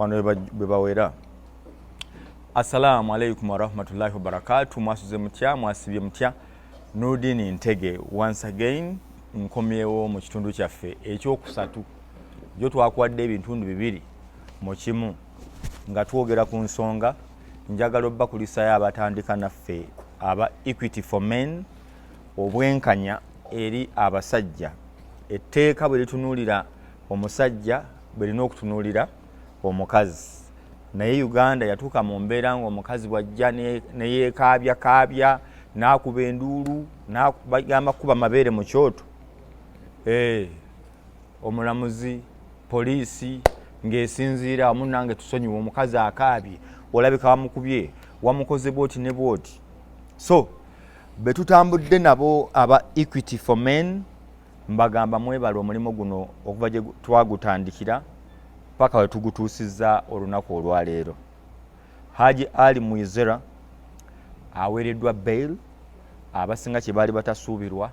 Bano bwe bawera. Assalaamu alaikum warahmatullahi wabarakatu. Mwasuze mutya? Mwasibye mutya? Nurdin Ntege once again nkomyewo mu kitundu kyaffe ekyokusatu. Jo twakwadde ebintundu bibiri mu kimu nga twogera ku nsonga. Njagala obbakulisayo abatandika naffe aba Equity for Men, obwenkanya eri abasajja. Etteeka bwe litunuulira omusajja, bwe lina okutunuulira omukazi. Naye Uganda yatuuka mu mbeera ng'omukazi bw'ajja ne yeekaabya kaabya, n'akuba enduulu, bagamba kuba mabeere mu kyoto, omulamuzi, poliisi ng'esinziira wamu nange, tusonyiwa omukazi akaabye, olabika wamukubye, wamukoze bwoti ne bwoti. So be tutambudde nabo aba Equity for Men, mbagamba mwebale omulimu guno okuva gye twagutandikira paka we tugutuusizza olunaku olwaleero. Haji Ali Mwizera aweereddwa bail. Abasinga kye baali batasuubirwa,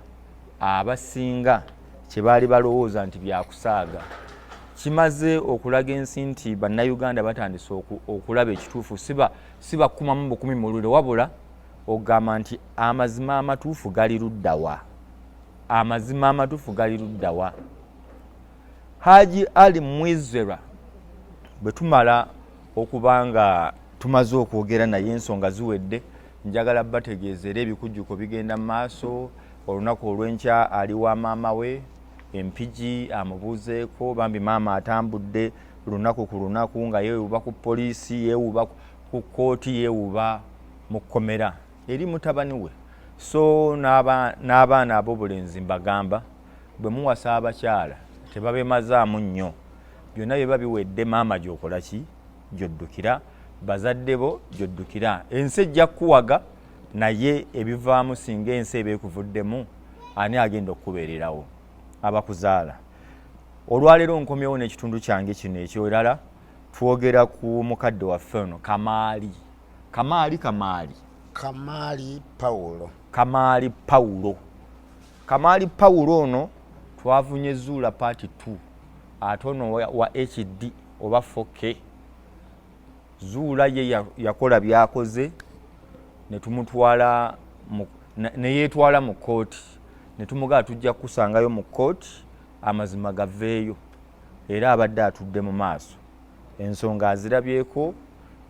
abasinga kye baali balowooza nti byakusaaga, kimaze okulaga ensi nti Bannayuganda batandise okulaba ekituufu. Si bakumamu bukumi mulule, wabula okugamba nti amazima amatuufu gali luddawa? Amazima amatuufu gali luddawa? Haji Ali Mwizera bwe tumala okuba nga tumaze okwogera naye, ensonga ziwedde. Njagala bategeeza era ebikujjuko bigenda mu maaso. Olunaku olw'enkya ali wa maama we Empigi amubuuzeeko. Bambi maama atambudde lunaku ku lunaku nga yeewuba ku poliisi, yeewuba ku kkooti, yeewuba mu kkomera eri mutabani we. So n'abaana ab'obulenzi mbagamba, bwe muwasa abakyala tebabemazaamu nnyo. Byonna biba biwedde, maama gy'okola ki? Gy'oddukira, bazadde bo gy'oddukira. Ensi ejja kukuwaga, naye ebivaamu singa ensi eba ekuvuddemu, ani agenda okukubeererawo? Abakuzaala. Olwaleero nkomyewo n'ekitundu kyange kino eky'erala. Twogera ku mukadde waffe ono Kamaali, Kamaali, Kamaali. Kamaali Pawulo. Kamaali Pawulo. Kamaali Pawulo ono twavunye Zuula part 2, ate ono wa HD oba 4K. Zuula ye yakola byakoze ne tumutwala, ne yeetwala mu kkooti, ne tumugaa tujja kukusangayo mu kkooti amazima gaveeyo. Era abadde atudde mu maaso, ensonga azirabyeko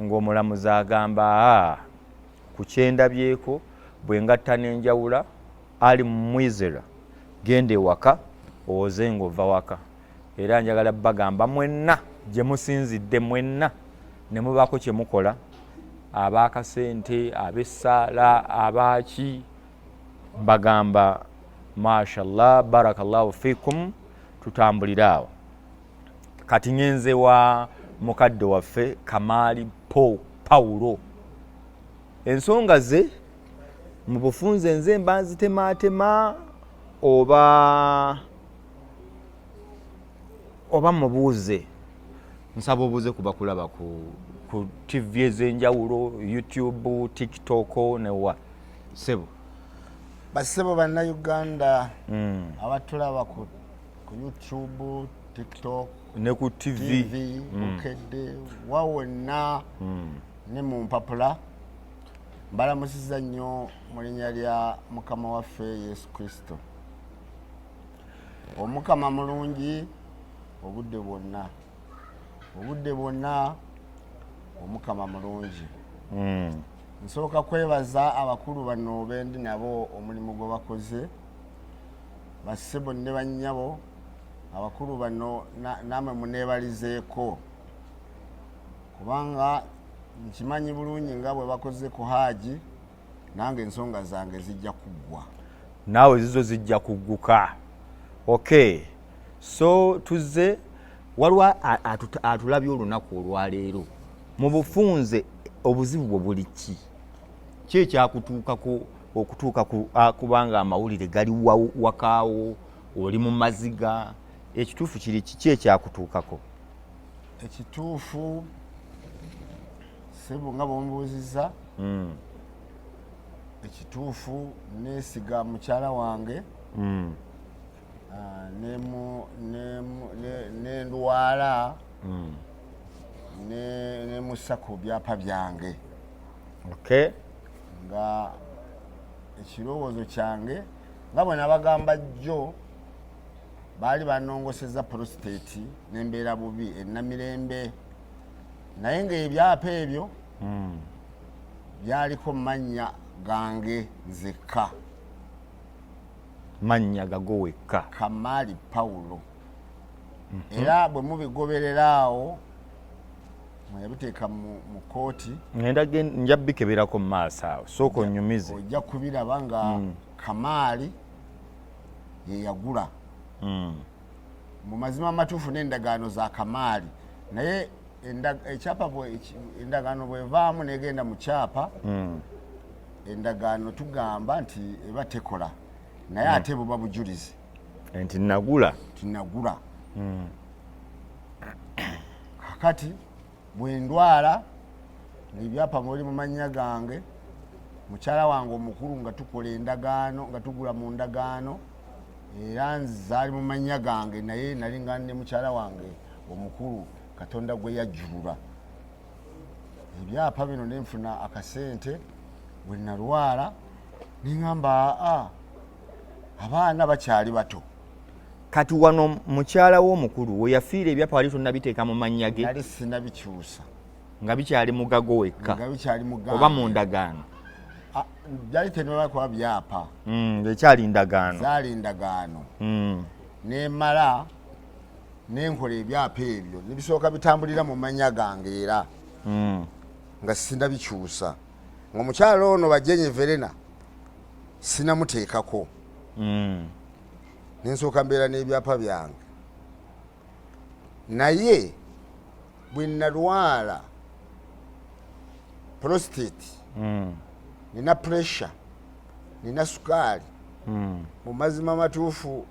ng'omulamuzi agamba, aa ku kyendabyeko bwe ngatta n'enjawula, Ali Mwizera genda ewaka owoze ng'ova waka. Era njagala bagamba mwenna gye musinzidde mwenna ne mubaako kye mukola, ab'akasente, ab'essaala, abaaki, mbagamba mashallah, barakallahu fikum. Tutambulire awo. Kati ngenze wa mukadde waffe Kamaali po Pawulo. Ensonga ze mu bufunze nze mba nzitemaatema oba mubuuze. Nsaba obuuze kuba kulaba ku TV ez'enjawulo, YouTube, TikTok newa sebo. Basebo Bannayuganda abatulaba ku YouTube, TikTok ne ku TV, TV Bukedde wa wonna ne mu mpapula, mbalamusiza nnyo mu linnya lya Mukama waffe Yesu Kristo. Omukama mulungi obudde bwonna, obudde bwonna Omukama mulungi. Nsooka kwebaza abakulu bano bendi nabo omulimu gwe bakoze. Bassebo ne bannyabo abakulu bano, namwe muneebalizeeko, kubanga nkimanyi bulungi nga bwe bakoze ku Haaji, nange ensonga zange zijja kuggwa. Naawe zizo zijja kugguka. Okay, so tuzze, waliwo atulabye olunaku olwaleero. Mu bufunze obuzibu bwe buli ki? Ki ekyakutuukako okutuuka kubanga amawulire gali wakaawo, oli mu maziga? Ekituufu kiri kiki ekyakutuukako? Ekituufu sebo, nga bwombuuziza, ekituufu neesiga mukyala wange, nendwala. Nemussa ku byapa byange. Okay. Nga ekirowoozo kyange, nga bwe nabagamba jjo, baali banongoseza prostate nembeera bubi enamirembe, naye ngaebyapa ebyo byaliko mannya gange nzekka. Mannya gago wekka. Kamaali Pawulo. Era bwe mubigoberera awo mweyabiteeka mu kooti. Ngenda nja bikeberako mu maaso awo, sooka onyumize. Ojja kubiraba nga Kamaali yeyagula. Mu mazima amatuufu n'endagaano za Kamaali, naye ekyapa endagaano bwevaamu negenda mu kyapa, endagaano tugamba nti eba tekola, naye ate buba bujulizi. Nti nagula. Tinagula. Kakati bwendwala ngaebyapa muli mu mannya gange, mukyala wange omukulu nga tukola endagaano, nga tugula mu ndagaano, era zaali mu mannya gange, naye nali nga ne mukyala wange omukulu Katonda gwe yajjulula ebyapa bino, nenfuna akasente. Bwe nalwala neŋamba, aa, abaana bakyali bato. Kati wano mukyala w'omukulu we yafiira, ebyapa wali tonnabiteeka mu mannya ge? Nali sinabikyusa. Nga bikyali mugago wekka? Nga bikyali mugange. Oba mu ndagaano? Ah, byali tenaba kuba byapa. Ekyali ndagaano. Zaali ndagaano. Nemala nenkola ebyapa ebyo nebisooka bitambulira mu mannya gange, era nga sinabikyusa, nga omukyalo ono Bajenye Verena sinamuteekako. Nensooka mbeera n'ebyapa byange, naye bwe nalwala prostate, nina pressure, nina sukaali, mu mazima matuufu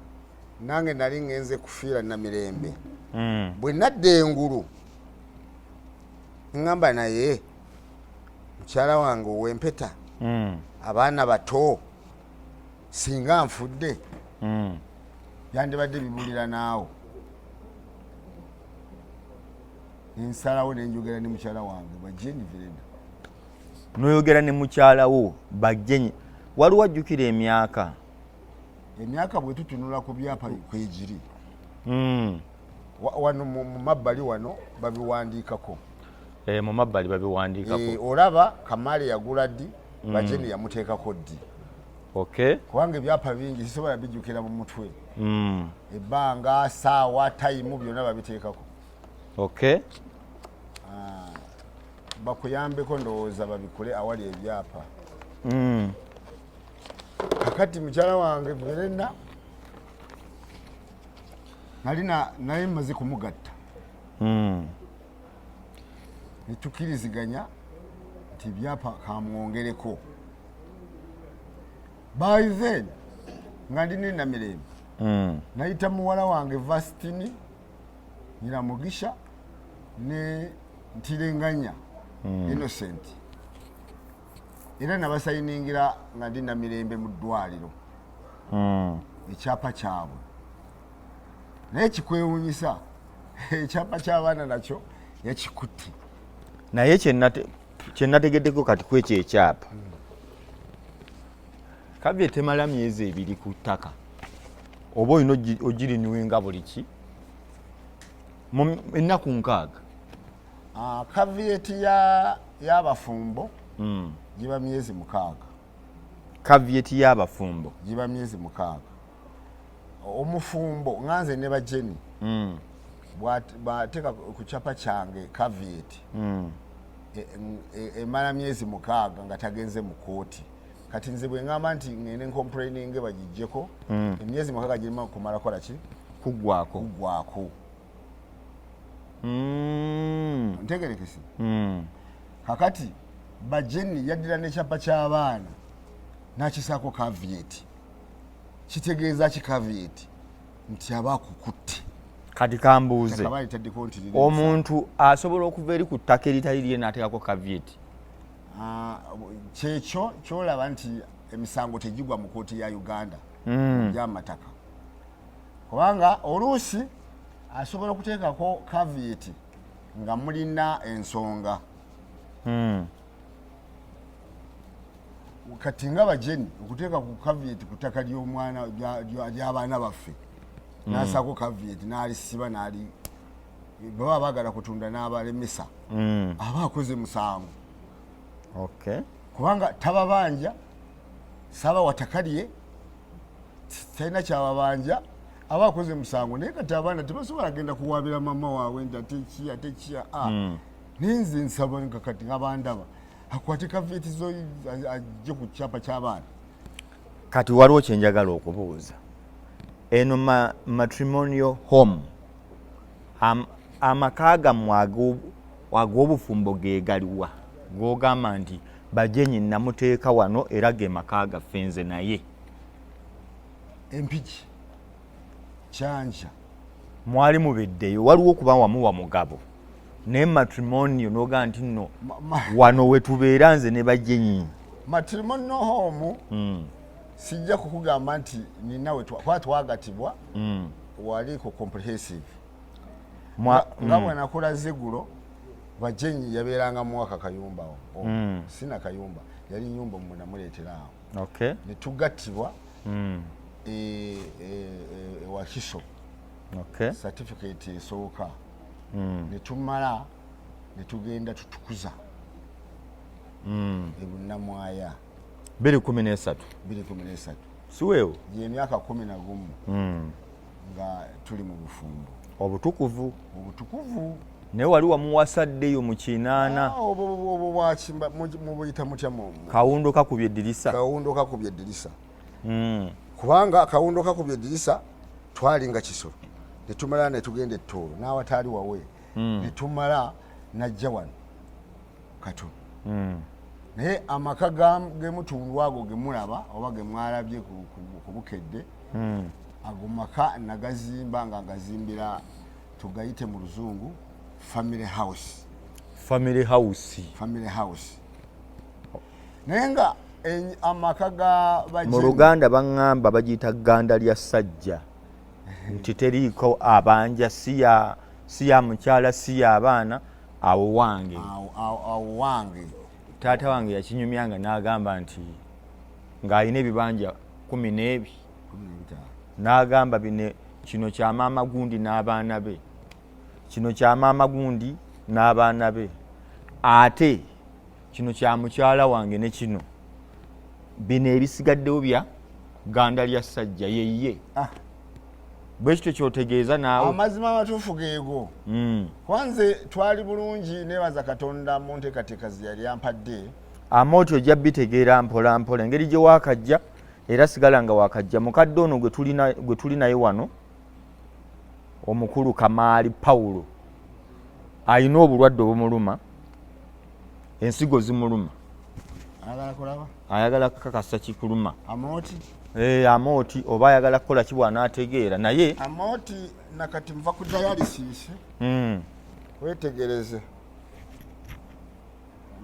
nange nali ngenze kufiira Namirembe. Bwe nadda engulu ŋŋamba, naye mukyala wange ow'empeta, abaana bato, singa nfudde byandibadde bibulira naawo. Nensalawo nenjogera ne mukyala wange Bajeni Verena. Noyogera ne mukyala wo Bajenyi. Waliwo ajjukira emyaka? Emyaka bwe tutunula ku byapa kwegiri. Wano mu mabbali wano babiwandiikako. Eh, mu mabbali babiwandiikako. Eh, olaba Kamale yagula ddi, Bajeni yamuteekako ddi. Kubanga ebyapa bingi sisobola bijjukira mu mutwe. Ebbanga, saawa, time, byonna babiteekako. Bakuyambeko, ndowooza babikule awali ebyapa. Kakati mukyala wange Verena nalina naye maze kumugatta, netukiriziganya nti ebyapa kamwongereko. By then nga ndi nenamirembe, nayita muwala wange Vastini Nyiramugisha ne Ntirenganya Innocent, era nabasayiningira nga ndi Namirembe mu ddwaliro ekyapa kyabwe. Naye kikwewunyisa, ekyapa ky'abaana nakyo yakikutte. Naye kyenategeddeko kati kwekyo ekyapa, caveat temala myezi 2 ku ttaka, oba olina ogirenewinga buli ki mu ennaku 60. Ah, caveat y'abafumbo giba myezi 6. Caveat y'abafumbo? Giba myezi 6. Omufumbo nga nze ne Bajeni, bw'ateeka ku kyapa kyange caveat, emala myezi 6 nga tagenze mu kooti. Kati nze bwe ŋŋamba nti ŋŋende ncomplaininge bagiggyeko, emyezi 6 girima kumala kola ki? Kuggwako. Kuggwako. Ntegerekese? Kakati Bajeni yaddira n'ekyapa ky'abaana n'akisaako caveat. Kitegeeza ki caveat? Nti aba akukutte. Kati kambuuze. Ettaka litaddeko nti liri. Omuntu asobola okuva eri ku ttaka eritali lye n'ateekako caveat? Ah, kyekyo kyolaba nti emisango tegigwa mu kooti ya Uganda gyamataka, kubanga oluusi asobola okuteekako caveat Nga mulina ensonga. Kati nga bajeni okuteeka ku caveat ku ttaka ly'omwana ly'abaana baffe, n'asaako caveat n'alisiba n'ali baba baagala kutunda n'abalemesa, aba akoze musango. Kubanga tababanja, saba wataka lye, talina kyababanja, aba akoze musango. Naye kati abaana tebasobola genda kuwabira mama waabwe nti ate ki, ate ki? A naye nze nsaba nga kati nga bandaba akwate caveat zo ajje ku kyapa ky'abaana. Kati waliwo kyenjagala okubuuza. Eno matrimonial home, amaka gammwe ag'obufumbo ge galiwa g'ogamba nti Bajenyi namuteeka wano era ge maka gaffe nze naye? Empigi, Kyanja. Mwali mubeddeyo, waliwo okuba wamuwa mugabo, naye matrimonial n'ogamba nti nno wano wetubeera nze ne Bajenyi. Matrimonial home, sijja kukugamba nti nina we kuba twagatibwa wali ku comprehensive. Nga bwe nakulaze gulo, Bajenyi yabeeranga muwaka kayumba awo. Sina kayumba, yali nyumba mwe namuleetera awo. Ne tugattibwa ewakiso. Certificate esooka. Ne tumala ne tugenda tutukuza ebunnamwaya. 213. 213. Siweewo? Gyemyaka 11 nga tuli mu bufumbo. Obutukuvu. Obutukuvu. Naye wali wamuwasaddeyo mu 80. Ah, obwo bwakimba mubuyita mutya Kawundo kakubye eddirisa. Kawundo kakubye eddirisa. Kubanga akawundo kakubye eddirisa, twalinga Kisoro, netumala netugenda Ettoolo n'awataali wawe. Netumala najja wano katono. Naye amaka gemutundu ago gemulaba oba gemwalabye ku Bukedde, ago maka nagazimba nga ngazimbira, tugayite mu Luzungu family house. Family house. Family house, naye nga amaka ga Mu Bajenyi. Luganda baŋŋamba bagiyita ganda lya ssajja, nti teriiko abanja, si ya mukyala, si ya abaana, awo wange. Awo wange. Taata wange yakinyumyanga n'agamba nti ng'alina ebibanja kumi n'ebi 15. N'agamba bino, kino kya maama gundi n'abaana be, kino kya maama gundi n'abaana be, ate kino kya mukyala wange, ne kino, bino ebisigaddewo bya ganda lya ssajja yeye. Bwe kityo kyotegeeza naawe? Amazima amatuufu geego. Kwanze twali bulungi, nebaza Katonda mu nteekateeka ze yali ampadde. Amooti ojja bitegeera mpola mpola engeri gye waakajja, era sigala nga wakajja. Mukadde ono gwe tuli naye wano, omukulu Kamaali Pawulo, alina obulwadde obumuluma, ensigo zimuluma. Ayagala kulaba. Ayagala kukakasa kikuluma. Amooti. Amooti oba ayagala kukola ki bw'anaategeera naye. Amooti nakati nva ku dialysis. Wetegereze,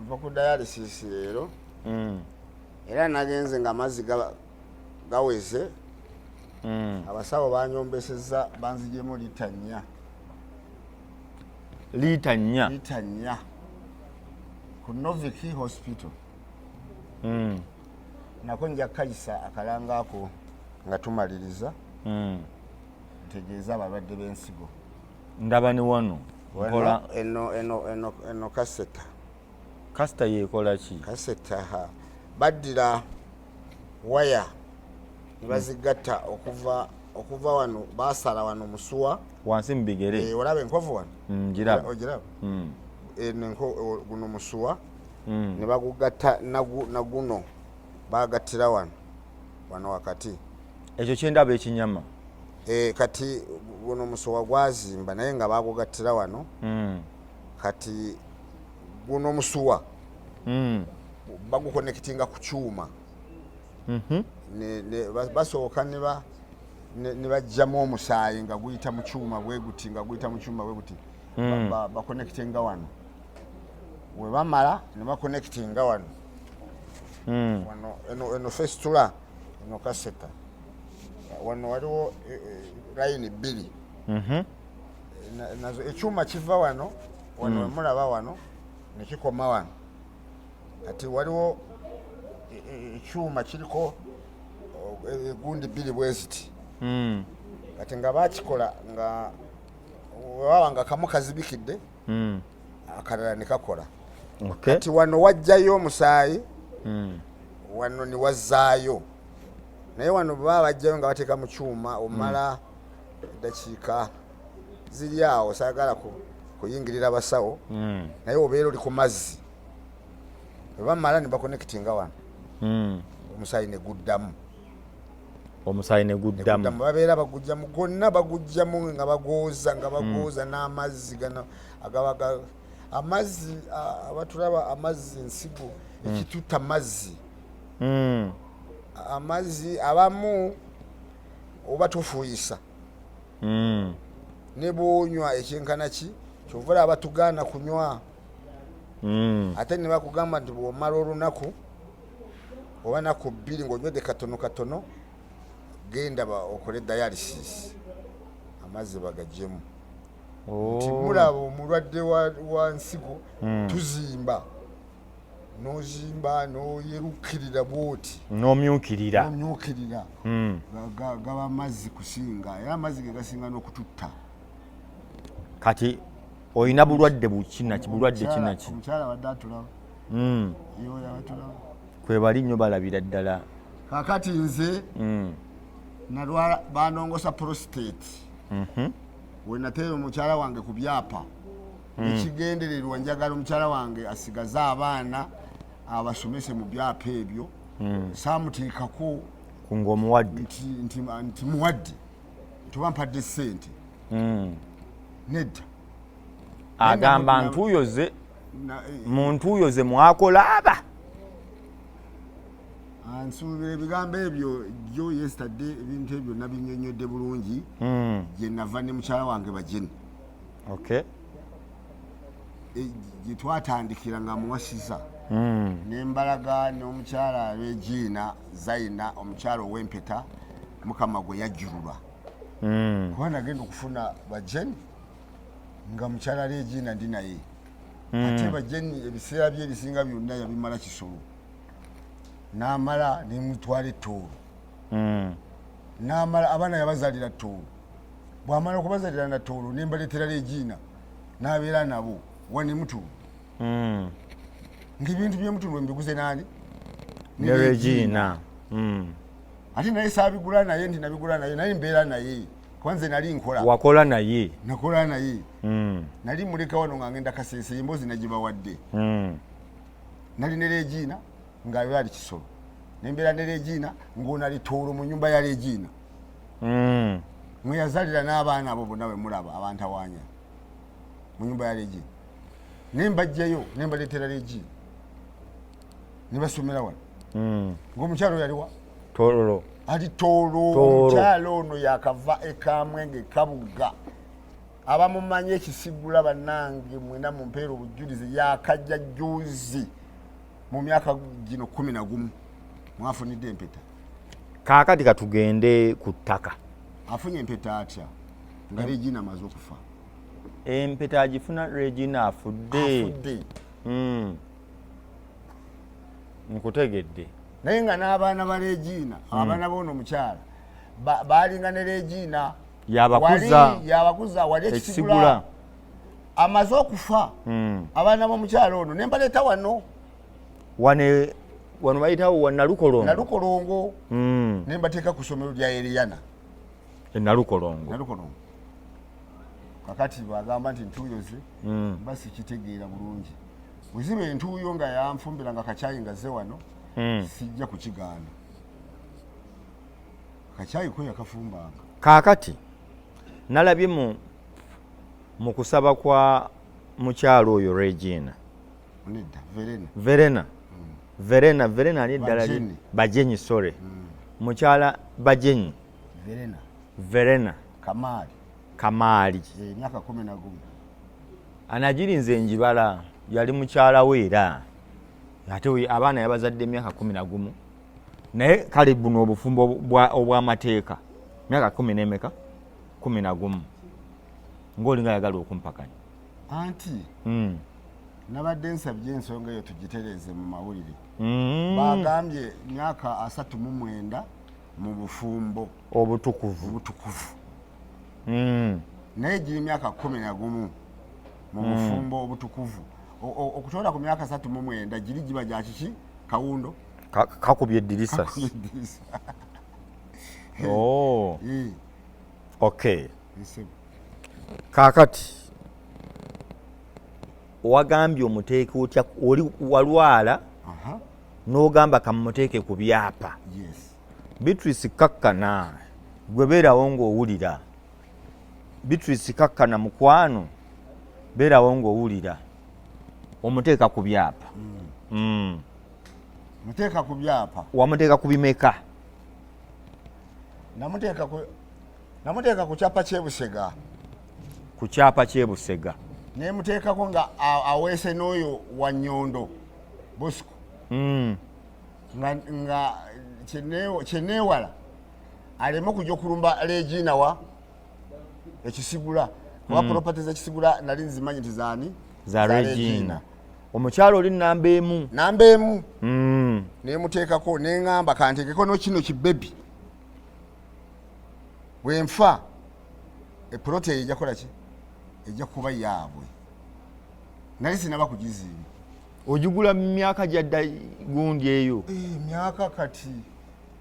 nva ku dialysis leero. Era nagenze nga amazzi gaweze. Abasawo banyombeseza, banzigyemu lita 4. Liita 4? Lita 4 ku Novik Hospital. Nako nja kukayisa akalanga ako nga tumaliriza. Ntegeeza abalwadde b'ensigo. Ndaba ne wano nkola. Eno catheter. Catheter yeekola ki? Catheter, ha, baddira waya ne bazigatta okuva wano, basala wano musuwa. Wansi mu bigere. Eh, olaba enkovu wano? Ngiraba. Ogiraba? Eno guno musuwa. Ne bagugatta naguno bagattira wano wakati. Ekyo kyendaba ekinyama. Eh, kati guno musuwa gwazimba naye nga bagugattira wano. Kati guno musuwa baguconnectinga ku kyuma. Basooka ne bajjamu omusaayi nga guyita mu kyuma bwe guti, nga guyita mu kyuma bwe guti. Baconnectinga wano, we bamala ne baconnectinga wano. Wano eno fistula, eno catheter, wano waliwo layini bbiri. Nazo ekyuma kiva wano. Wano wemulaba wano nekikoma wano. Kati waliwo ekyuma kiriko egundi bbiri bweziti. Kati nga bakikola nga wewaba nga kamu kazibikidde, akalala ne kakola. Kati wano wajjayo omusaayi, wano ne wazzaayo. Naye wano baba bajjayo nga bateeka mu kyuma, omala eddakiika ziri awo, saagala kuyingirira basawo, naye obeera oli ku mazzi. Bwe bamala ne bakonekitinga wano, omusaayi ne guddamu. Omusaayi ne ne guddamu. Guddamu. Babeera bagujjamu gonna, bagujjamu nga bagooza, nga bagooza n'amazzi gano agaba amazzi abatulaba amazzi nsigo ekitutta mazzi. Amazzi abamu oba tufuuyisa, ne bwonywa ekyenkana ki, kyova olaba batugaana kunywa. Ate ne bakugamba nti bwomala olunaku oba naku 2 ng'onywedde katono katono, genda okole dialysis, amazzi bagajjemu. Nti mulaba omulwadde wa nsigo, tuzimba, nozimba noyerukirira bwoti. N'omyukirira. Nomyukirira. Gaba mazzi kusinga, era amazzi ge gasinga n'okututta. Kati olina bulwadde bukinaki, bulwadde kinaki? Omukyala abadde atulaba. Yoyo abatulaba. Kwebali nnyo, balabira ddala. Kakati nze nalwala, banongosa prostate. Wenateera omukyala wange ku byapa, ekigendererwa njagala omukyala wange asigaze abaana abasomese mu byapa ebyo. Saamuteekako ng'omuwadde. Nti muwadde, nti oba mpadde sente. Nedda. Agamba ntuuyo ze mu ntuuyo ze mwakola aba. Nsuubira ebigambo ebyo jjo, yesterday, ebintu ebyo nabinyonyodde bulungi gye nava ne mukyala wange Bajeni. Gye twatandikira nga muwasiza, nembalaga n'omukyala Regina Zaina, omukyala ow'empeta Mukama gwe yajjulula. Kuba nagenda okufuna Bajeni nga mukyala Regina ndi naye, ate Bajeni ebiseera bye ebisinga byonna yabimala Kisolo, n'amala nemutwala Ettoolo. N'amala abaana yabazaalira Ttoolo. Bw'amala okubazaalira na Ttoolo, nembaleetera Regina n'abeera nabo wane Mutundu, ng'ebintu by'emutundu mbiguze nani? Ne Regina. Ate naye saabigula naye nti nabigula naye, naye mbeera naye kuba nze nali nkola. Wakola naye. Nakola naye. Nali muleka wano nga ngenda Kasese, emboozi nagibawadde. Nali ne Regina ng'ayo ali Kisolo, nembeera ne Regina ng'ono ali Toolo mu nyumba ya Regina, mwe yazalira n'abaana abo bonna bwe mulaba abantawaanya mu nyumba ya Regina. Nembajjayo nembaleetera Regina ne basomera wano. Ng'omukyalo yaliwa? Tololo. Ali Toolo. Toolo. Omukyalo ono yakava ekamwenge Kabuga, abamumanyi ekisigula bannange mwena mumpeera obujulizi, yakajja juzi mu myaka gino 11 mwafunidde empeta. Kaakati katugende ku ttaka. Afunye empeta atya nga Regina amaze okufa? Empeta agifuna Regina afudde. Afudde. Nkutegedde. Naye nga n'abaana ba Regina, abaana boono omukyala baalinga ne Regina. Yabakuza. Yabakuza wali Ekisigula. Ekisigula amaze okufa, abaana b'omukyala ono nembaleeta wano. Wane wano bayitawo wa Nalukolongo. Nalukolongo. Nembateeka ku ssomero lya Eriyana. E Nalukolongo. Nalukolongo. Kakati bagamba nti ntuuyo ze, mba sikitegeera bulungi. Bweziba entuuyo nga yanfumbira nga kakyayi nga ze wano, sijja kukigaana, kakyayi ko yakafumbanga. Kaakati nalabye mu kusaba kwa mukyalo oyo Regina. Nedda, Verena. Verena, Verena, Verena ani eddala lye? Bajenyi. Bajenyi, sorry, mukyala Bajenyi. Verena. Verena. Kamaali. Kamaali. Emyaka 11. Anagirinze njibala yali mukyala we, era ate abaana yabazadde emyaka 11. Naye kale buno obufumbo obw'amateeka myaka kumi n'emeka? 11. Ng'olinga ayagala okumpakanya. Anti nabadde nsabye ensonga eyo tugitereeze mu mawulire. Bagambye myaka 39 mu bufumbo obutukuvu. Obutukuvu. Naye giri myaka 11 mu bufumbo obutukuvu. Okutola ku myaka 39 giri giba gya kiki? Kawundo. Kakubye eddirisa. Kakubye eddirisa. Oh. Okay. Nsebo. Kaakati wagambye omuteeke otya? Oli walwala n'ogamba kamuteeke ku byapa. Yes. Beatrice, kakkana, gwe beerawo ng'owulira. Beatrice, kakkana mukwano, beerawo ng'owulira. Omuteeka ku byapa. Muteeka ku byapa. Wamuteeka ku bimeka? Namuteeka ku kyapa ky'ebusega. Ku kyapa ky'ebusega. Nemuteekako nga aweese n'oyo wa Nyondo Bosco. Nga kyeneewala aleme okujja okulumba Regina wa ekisigula, kuba property z'ekisigula nali nzimanyi nti zaani? Za Regina. Omukyalo oli namba 1. Namba 1. Nemuteekako neŋŋamba kanteekeko no kino kibebi, bwenfa epuloti eyo ejja kukola ki? Ejja kuba yaabwe. Nali sinaba kugizimba. Ogigula mu myaka gyadda gundi eyo? Emyaka kati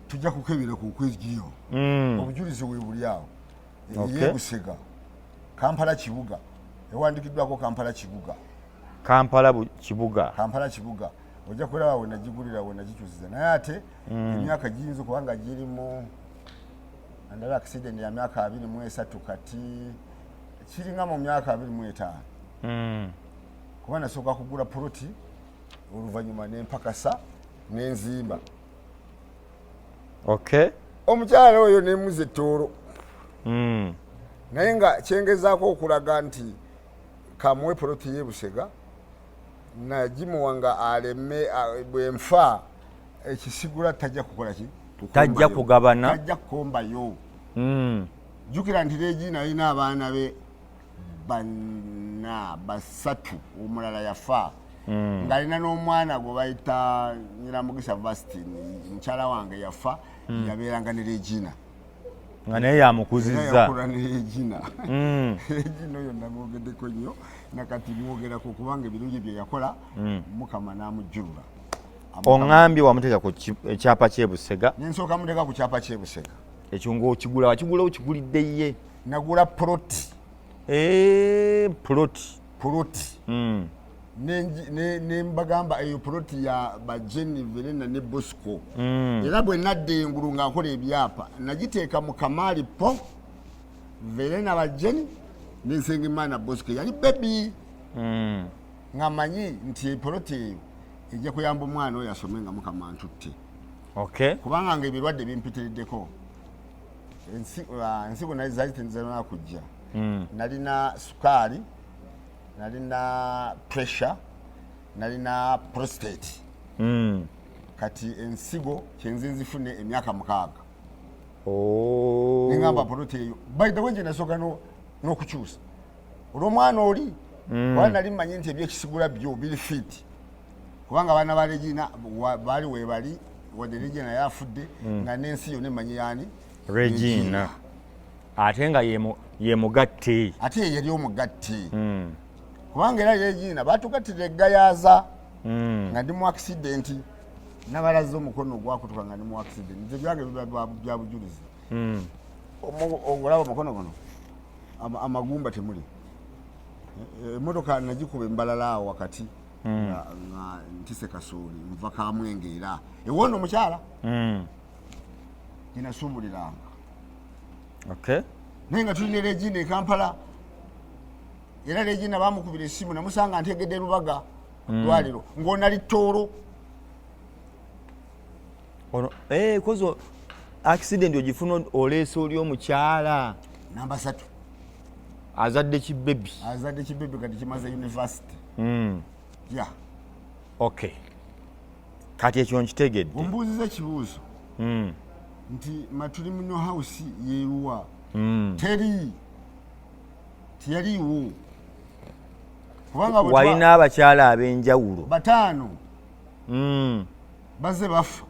tujja kukebera ku kwegiyo. Obujulizi we buli awo. Ey'ebusega, Kampala kibuga, ewandikiddwako Kampala kibuga. Kampala kibuga. Kampala kibuga. Ojja kulaba we nagigulira, we nagikyusiza. Naye ate emyaka giyinza okuba nga girimu, ndaba accident ya myaka 23, kati kiringa mu myaka 25. Kuba nasooka kugula poloti, oluvannyuma nempakasa nenzimba. Omukyala oyo nemuza ettoolo. Naye nga kyengezaako okulaga nti kamuwe poloti y'ebusega, nagimuwa nga aleme bwenfa ekisigula tajja kukola ki? Tajja kugabana. Tajja kukombayo. Jjukira nti Regina alina abaana be bana, basatu, omulala yafa. Ng'alina n'omwana gwe bayita Nyiramugisa Vastine, mukyala wange yafa. Yabeeranga ne Regina. Nga naye yamukuzizza. Yakula ne Regina. Regina oyo namwogeddeko nnyo, nakati mwogerako, kubanga ebirungi bye yakola Mukama n'amujjulula. Oŋŋambye wamuteeka ku ekyapa ky'ebusega. Nensooka muteeka ku kyapa ky'ebusega. Ekyo ng'okigula, wakigula okigulidde ye? Nagula poloti. Poloti. Poloti. Ne mbagamba eyo poloti ya bajeni Verena ne Bosco. Era bwe nadda engulu nga nkola ebyapa, nagiteeka mu kamaali po Verena bajeni nensengimana Bosco yali baby. Nga manyi nti epoloti eyo ejja kuyamba omwana oyo asome nga Mukama ntutte. Kubanga nga ebirwadde bimpitiriddeko. Ensigo naye zaali tenzirina kujja. Nalina sukaali, nalina pressure, nalina prostate. Kati ensigo kyenze nzifune emyaka 6. Neŋamba poloti eyo, by the way, nje nasooka n'okukyusa olw'omwana oli. Kuba nali mmanyi nti ebyekisigula byo biri fit, kubanga abaana ba Regina baali webali, wadde Regina yafudde. Nga n'ensi yonna emanyi yaani? Regina, ate nga ye mugatte. Ate ye yali omugatte. Kubanga era Regina batugattira eggayaza. Nga ndi mu accident, nabalaze omukono ogwakutuka nga ndi mu accident. Nze byange biba bya bujulizi. Olaba omukono guno, amagumba temuli. Emmotoka nagikuba embalala awo wakati. Nga ntise kasooli nva Kamwenge, era ewoono omukyala gyenasuubuliranga. Naye nga tulina Regina e Kampala. Era Regina bamukubira essimu, namusanga ntegedde Lubaga ddwaliro ng'onali Tooro. Ono kozi accident ogifuna oleese oli omukyala. Namba 3. Azadde kibebi. Azadde kibebi, kati kimaze university. Ya. Okay, kati ekyo nkitegedde. Ombuuziza ekibuuzo nti matrimonial house yeruwa? Teri, teyaliiwo. Kubanga walina abakyala ab'enjawulo bataano. Bazze bafa.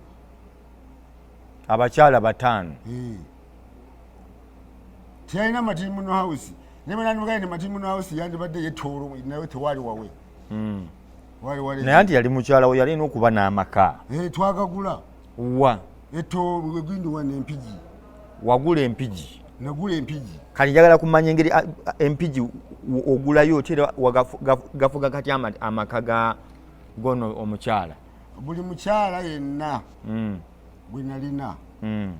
Abakyala bataano. Teyalina matirimuno house, naye bwenandimugaye ne matirimuno house yandibadde yetoolo, naye tewali wawe. Naye anti yali mukyala we, yalina okuba n'amaka. Twagagula. Wa? Etoolo egindi wano, Empigi. Wagula Empigi? Nagula Empigi. Kati njagala kumanya engeri Empigi ogulayo otya, era gafuga kati amaka ga gono omukyala? Buli mukyala yenna gwe nalina,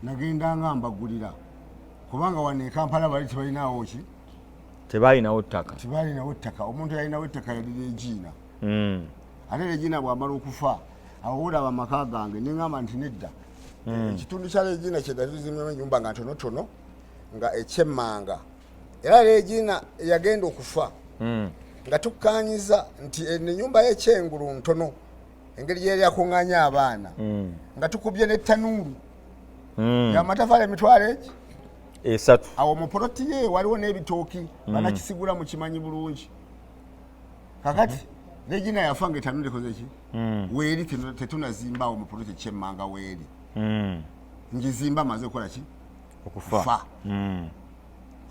nagendanga mbagulira, kubanga wano e Kampala bali tebalinawo ki? Tebalinawo ttaka. Tebalinawo ttaka. Omuntu yalinawo ettaka yali Regina. Ate Regina bwamala okufa, awo olaba amaka gange neŋamba nti nedda, ekitundu kya Regina kyetuzimyemu enyumba nga ntonotono nga ekyemmanga. Era Regina yagenda okufa nga tukkanyiza nti enyumba y'ekyengulu ntono, engeri gyeyali akuŋŋaanya abaana, nga tukubye n'ettanuulu yamatafaali 300 egi. 3. Awo mu poloti ye waliwo n'ebitooki. Banakisigula mukimanyi bulungi. Kakati Regina yafa nga etanuulu ekoze ki? Weeri tetunazimba awo mu poloti ekyemmanga weeri. Ngizimba amaze okukola ki? Okufa. Fa.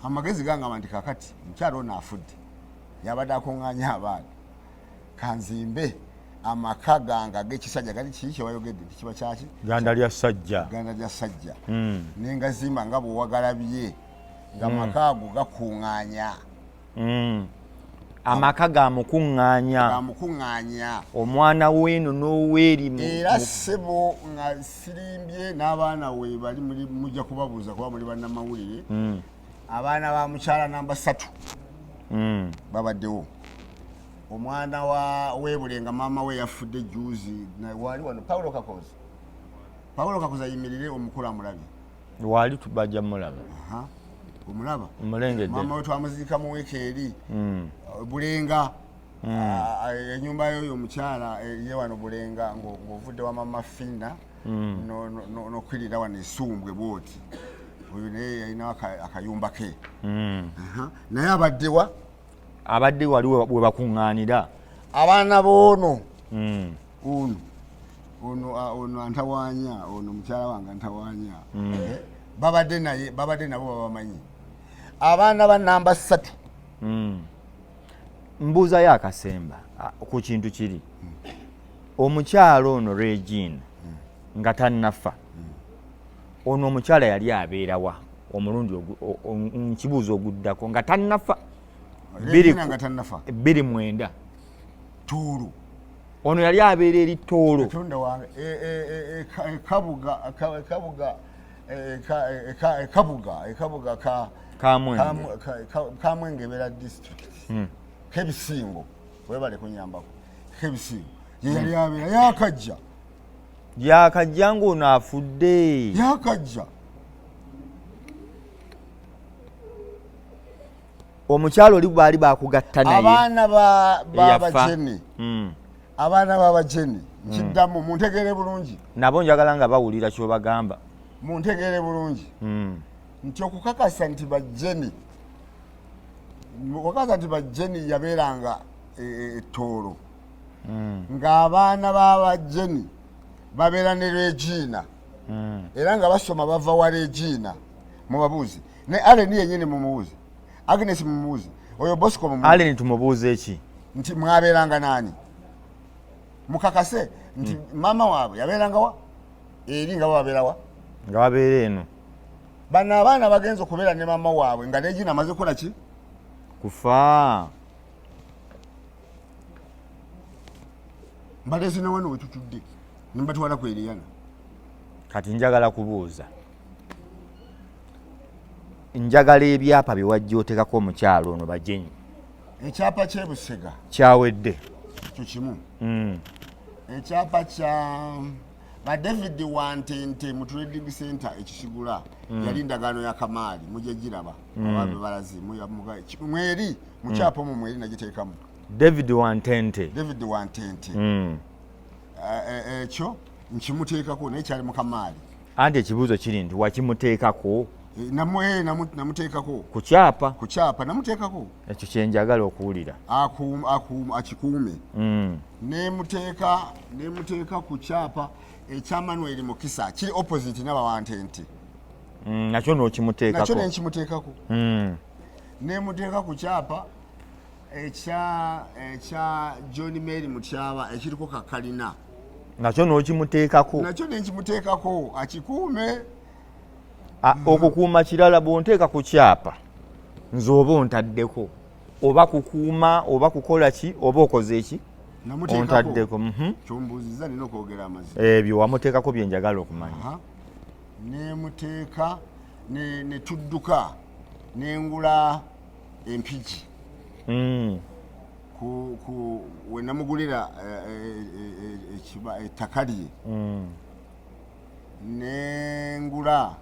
Amagezi gangamba nti kakati mukyalo ono afudde, yabadde akuŋŋaanya abaana, kanzimbe amaka gange ag'ekisajja. Gali kiki kyewayogedde nti kiba kyaki? Ganda lya ssajja. Ganda lya ssajja. Nengazimba nga bwewagalabye, nga maka ago gakuŋŋaanya. Amaka ga mukuŋŋaanya. Gamukuŋŋaanya. Omwana weeno n'oweeri Era ssebo, nga sirimbye, n'abaana we bali mujja kubabuuza kuba muli bannamawulire. Abaana ba mukyala namba 3 babaddewo. Omwana wa Webulenga, maama we yafudde juzi, wali wano Paulo Kakozi. Paulo Kakozi ayimirire, omukulu amulabye. Wali bajja mulaba. Aha. Omulaba? Omulengedde. Maama we twamuziika mu wiiki eri. Bulenga. Enyumba yoyo omukyala ye wano Bulenga, ng'ovudde wa mama Fina, nokwirira wano esumbwe bwoti, oyo naye yalina akayumba ke. Aha. Naye abaddewa? Abadde wali we bakuŋŋaanira. Abaana boono, ono ono antawaanya, ono mukyala wange antawaanya. Babadde naye, babadde nabo babamanyi, abaana ba namba 3. Mbuuzayo akasemba ku kintu kiri. Omukyala ono Regina nga tannafa, ono omukyala yali abeerawa omulundi nkibuuzo oguddako, nga tannafa? Regina nga tannafa? 2009. Tooro. Ono yali abeera eri Tooro? Katonda wange, Kabuga, Kabuga, Kabuga, Kabuga ka Kamwenge. Kamwenge ebeera district. Kebisingo, webale kunyambako. Kebisingo ye yali abeera, yakajja. Yakajja ng'ono afudde? Yakajja. Omukyalo oli baali bakugatta naye? Abaana Eyafa. Babajeni. Abaana babajeni, nkiddamu, muntegeere bulungi. Nabo njagala nga bawulira kyobagamba. Muntegeere bulungi nti okukakasa nti bajeni, okukakasa nti bajeni yabeeranga Ettoolo, ng'abaana b'abajeni babeera ne Regina, era nga basoma bava wa Regina. Mubabuuze, ne Allen yenyini mumubuuze, Agnes mumubuuze, oyo Bosco mumubuuze. Allen tumubuuze ki? Nti mwabeeranga naani? Mukakase nti maama waabwe yabeeranga wa eri, nga bababeerawa? Nga babeera eno. Bano abaana bagenza okubeera ne maama waabwe nga Regina amaze kukola ki? Kufa. Mbaleese ne wano wetutudde nembatwala ku Eriyana. Kati njagala kubuuza, njagala ebyapa bye wajja oteekako omukyalo ono Bajenyi. Ekyapa kyebusega. Kyawedde. Ekyo kimu. Ekyapa kya ba David Wantente mu trading center ekisigula, yali ndagaano ya Kamaali, mujja giraba. Ababe balazi mweri mukyapa omwo mweri nagiteekamu. David Wantente. David Wantente. Ekyo nkimuteekako, naye kyali mu Kamaali. Anti ekibuuzo kiri nti wakimuteekako? Namuteekako ku kyapa. Ku kyapa namuteekako. Ekyo kyenjagala okuwulira. Akikuume. Nemuteeka ku kyapa ekya Manuel Mukisa, kiri opposite nabawantente. Nakyo n'okimuteekako. Nakyo nenkimuteekako. Nemuteeka ku kyapa ekya John Mary Mutyaba ekiriko kakalina. Nakyo n'okimuteekako. Nakyo nenkimuteekako akikuume. Okukuuma kirala, bw'onteeka ku kyapa nze oba ontaddeko, oba kukuuma oba kukola ki, oba okoze eki? Ontaddeko. Kyombuuziza nina okwogera amazima. Ebyo wamuteekako byenjagala okumanya. Nemuteeka netudduka nengula Empigi. Wenamugulira ettaka lye, nengula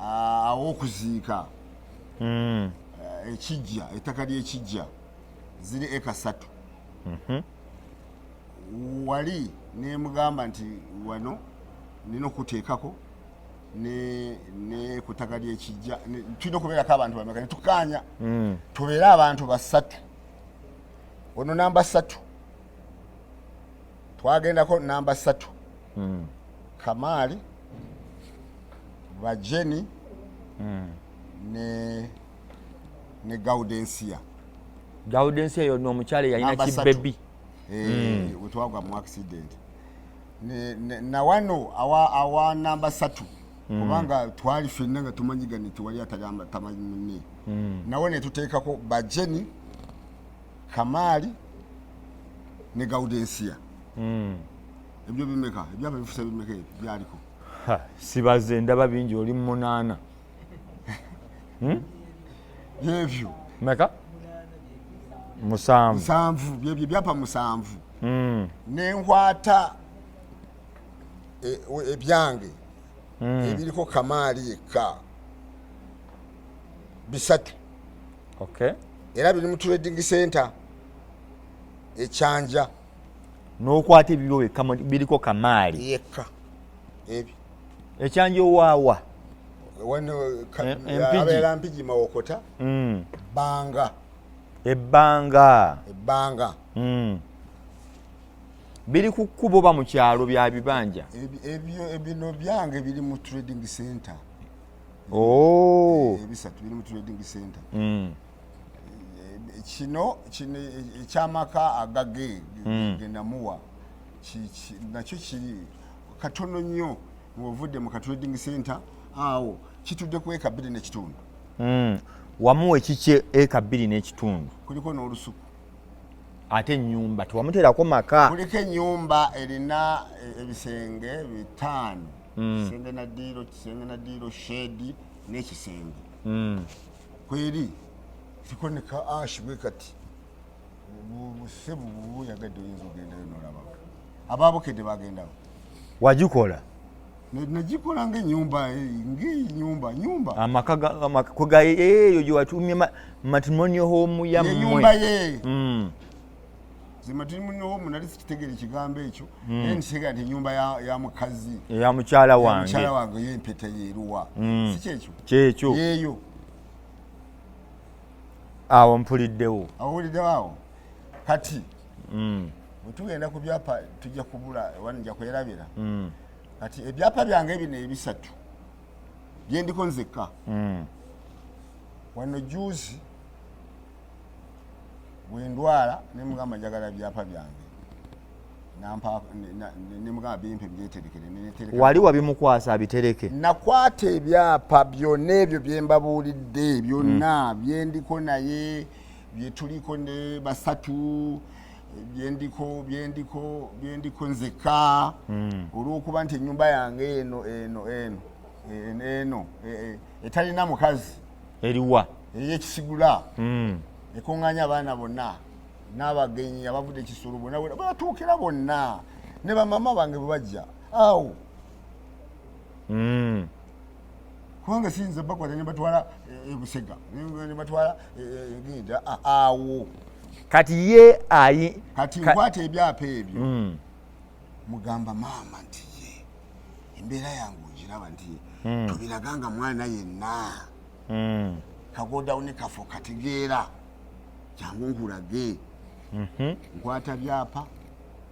awokuziika, ekijja, ettaka lyekijja ziri eka 3. Wali nemugamba nti wano nina okuteekako ne ku ttaka lyekijja tulina okubeerako abantu bameka, netukanya tubeere abantu 3. Ono namba 3, twagendako namba 3, Kamaali, Bajeni ne Gaudensia. Gaudensia yonna omukyala yalina kibebi. Wetwagwa mu accident nawano awa namba 3, kubanga twali ffenna nga tumanyiganye, tewali atamanyi munne. Nawe netuteekako Bajeni, Kamaali ne Gaudensia. Ebyo bimeka? Ebyapa bifusa bimeka ebyo byaliko? Sibaze, ndaba bingi, oli 8. Byebyo. Meka? 7. 7, byebyo byapa 7. Nenkwata ebyange ebiriko Kamaali yekka 3. Era biri mu trading center ekyanja. N'okwata ebibyo wekka biriko Kamaali yekka ebyo. Ekyanja owaawa? Abeera Mpigi Mawokota, Banga. Ebbanga. Ebbanga. Biri ku kkubo ba mu kyalo bya bibanja? Ebyo bino byange biri mu trading center. 3 biri mu trading center. Kino ekyamaka agage genamuwa nakyo kiri katono nnyo ng'ovudde mu ka trading center awo, kitudde ku eka 2.5. Wamuwa ekikye eka 2.5. Kuliko n'olusuku. Ate ennyumba tewamuteerako maka? Kuliko ennyumba erina ebisenge 5, kisenge na ddiiro, kisenge na ddiiro, shed n'ekisenge. Kweri kiriko ne ka ashi bwe kati busebu buyagadde, oyinza ogendayo n'olabako ababukedde bagendawo. Wagikola? Nagikola ngaenyumba, ngaenyumba nyumba. Amaka eyo gye watumye matrimonial home yammwe? Enyumba ye. Ze matrimonial home nali sikitegeera ekigambo ekyo, naye nkitegera nti enyumba ya mukazi. Eya mukyala wange. Mukyala wange yempeta yeruwa, si kyekyo? Kyekyo. Yeeyo. Awo mpuliddewo. Awuliddewo awo. Kati bwe tugenda ku byapa tujja kubula wano, nja kwerabira. Kati ebyapa byange bino 3 byendiko nzekka wano, juzi bwendwala nemugamba njagala byapa byange, nemugamba bimpe byeterekere. Wali wabimukwasa abitereke? Nakwata ebyapa byonna ebyo byembabuulidde byonna, byendiko naye, byetuliko ne 3, byendiko nzeka, olwokuba nti ennyumba yange eno eno eno eno eno etalina mukazi. Eriwa? Eyekisigula, ekuŋŋaanya abaana bonna n'abagenyi abavudde ekisolo bonna bonna batuukira bonna ne bamama bange bwe bajja awo, kubanga siyinza bakwata ne batwala ebusega ne batwala genda awo. Kati ye ayi? Kati nkwata ebyapa ebyo, mugamba maama nti ye Embeera yange ogiraba nti tobiraga nga mwana yenna. Kagodawuni kafo kategeera, jangu nkulage. Nkwata byapa,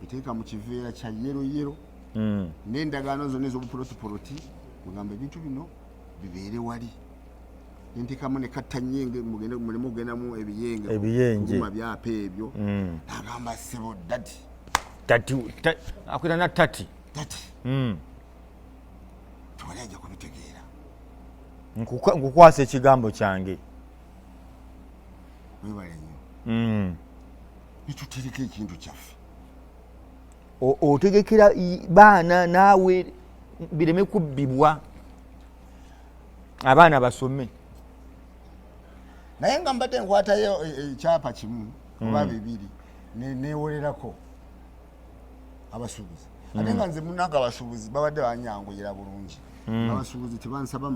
biteeka mu kiveera kya yellow yellow n'endagaano zonna ez'obupolotipoloti, mugamba ebintu bino bibeere wali, nentekamu ne kattanyenge, mugende mulimu kugendamu ebiyenge. Ebiyenje. Kuguma byapa ebyo. Nagamba, "Ssebo daddy." Tati akwita na tati. Daddy. Tewali ajja kubitegeera. Nkukwasa ekigambo kyange. Webale nnyo. Nitutereka ekintu kyaffe. Otegekera baana naawe bireme kubbibwa, abaana basome. Naye nga mbadde nkwatayo ekyapa kimu oba bibiri, newolerako abasuubuzi, ate nga nze munange abasuubuzi babadde banyanguyira bulungi. Abasuubuzi tebansaba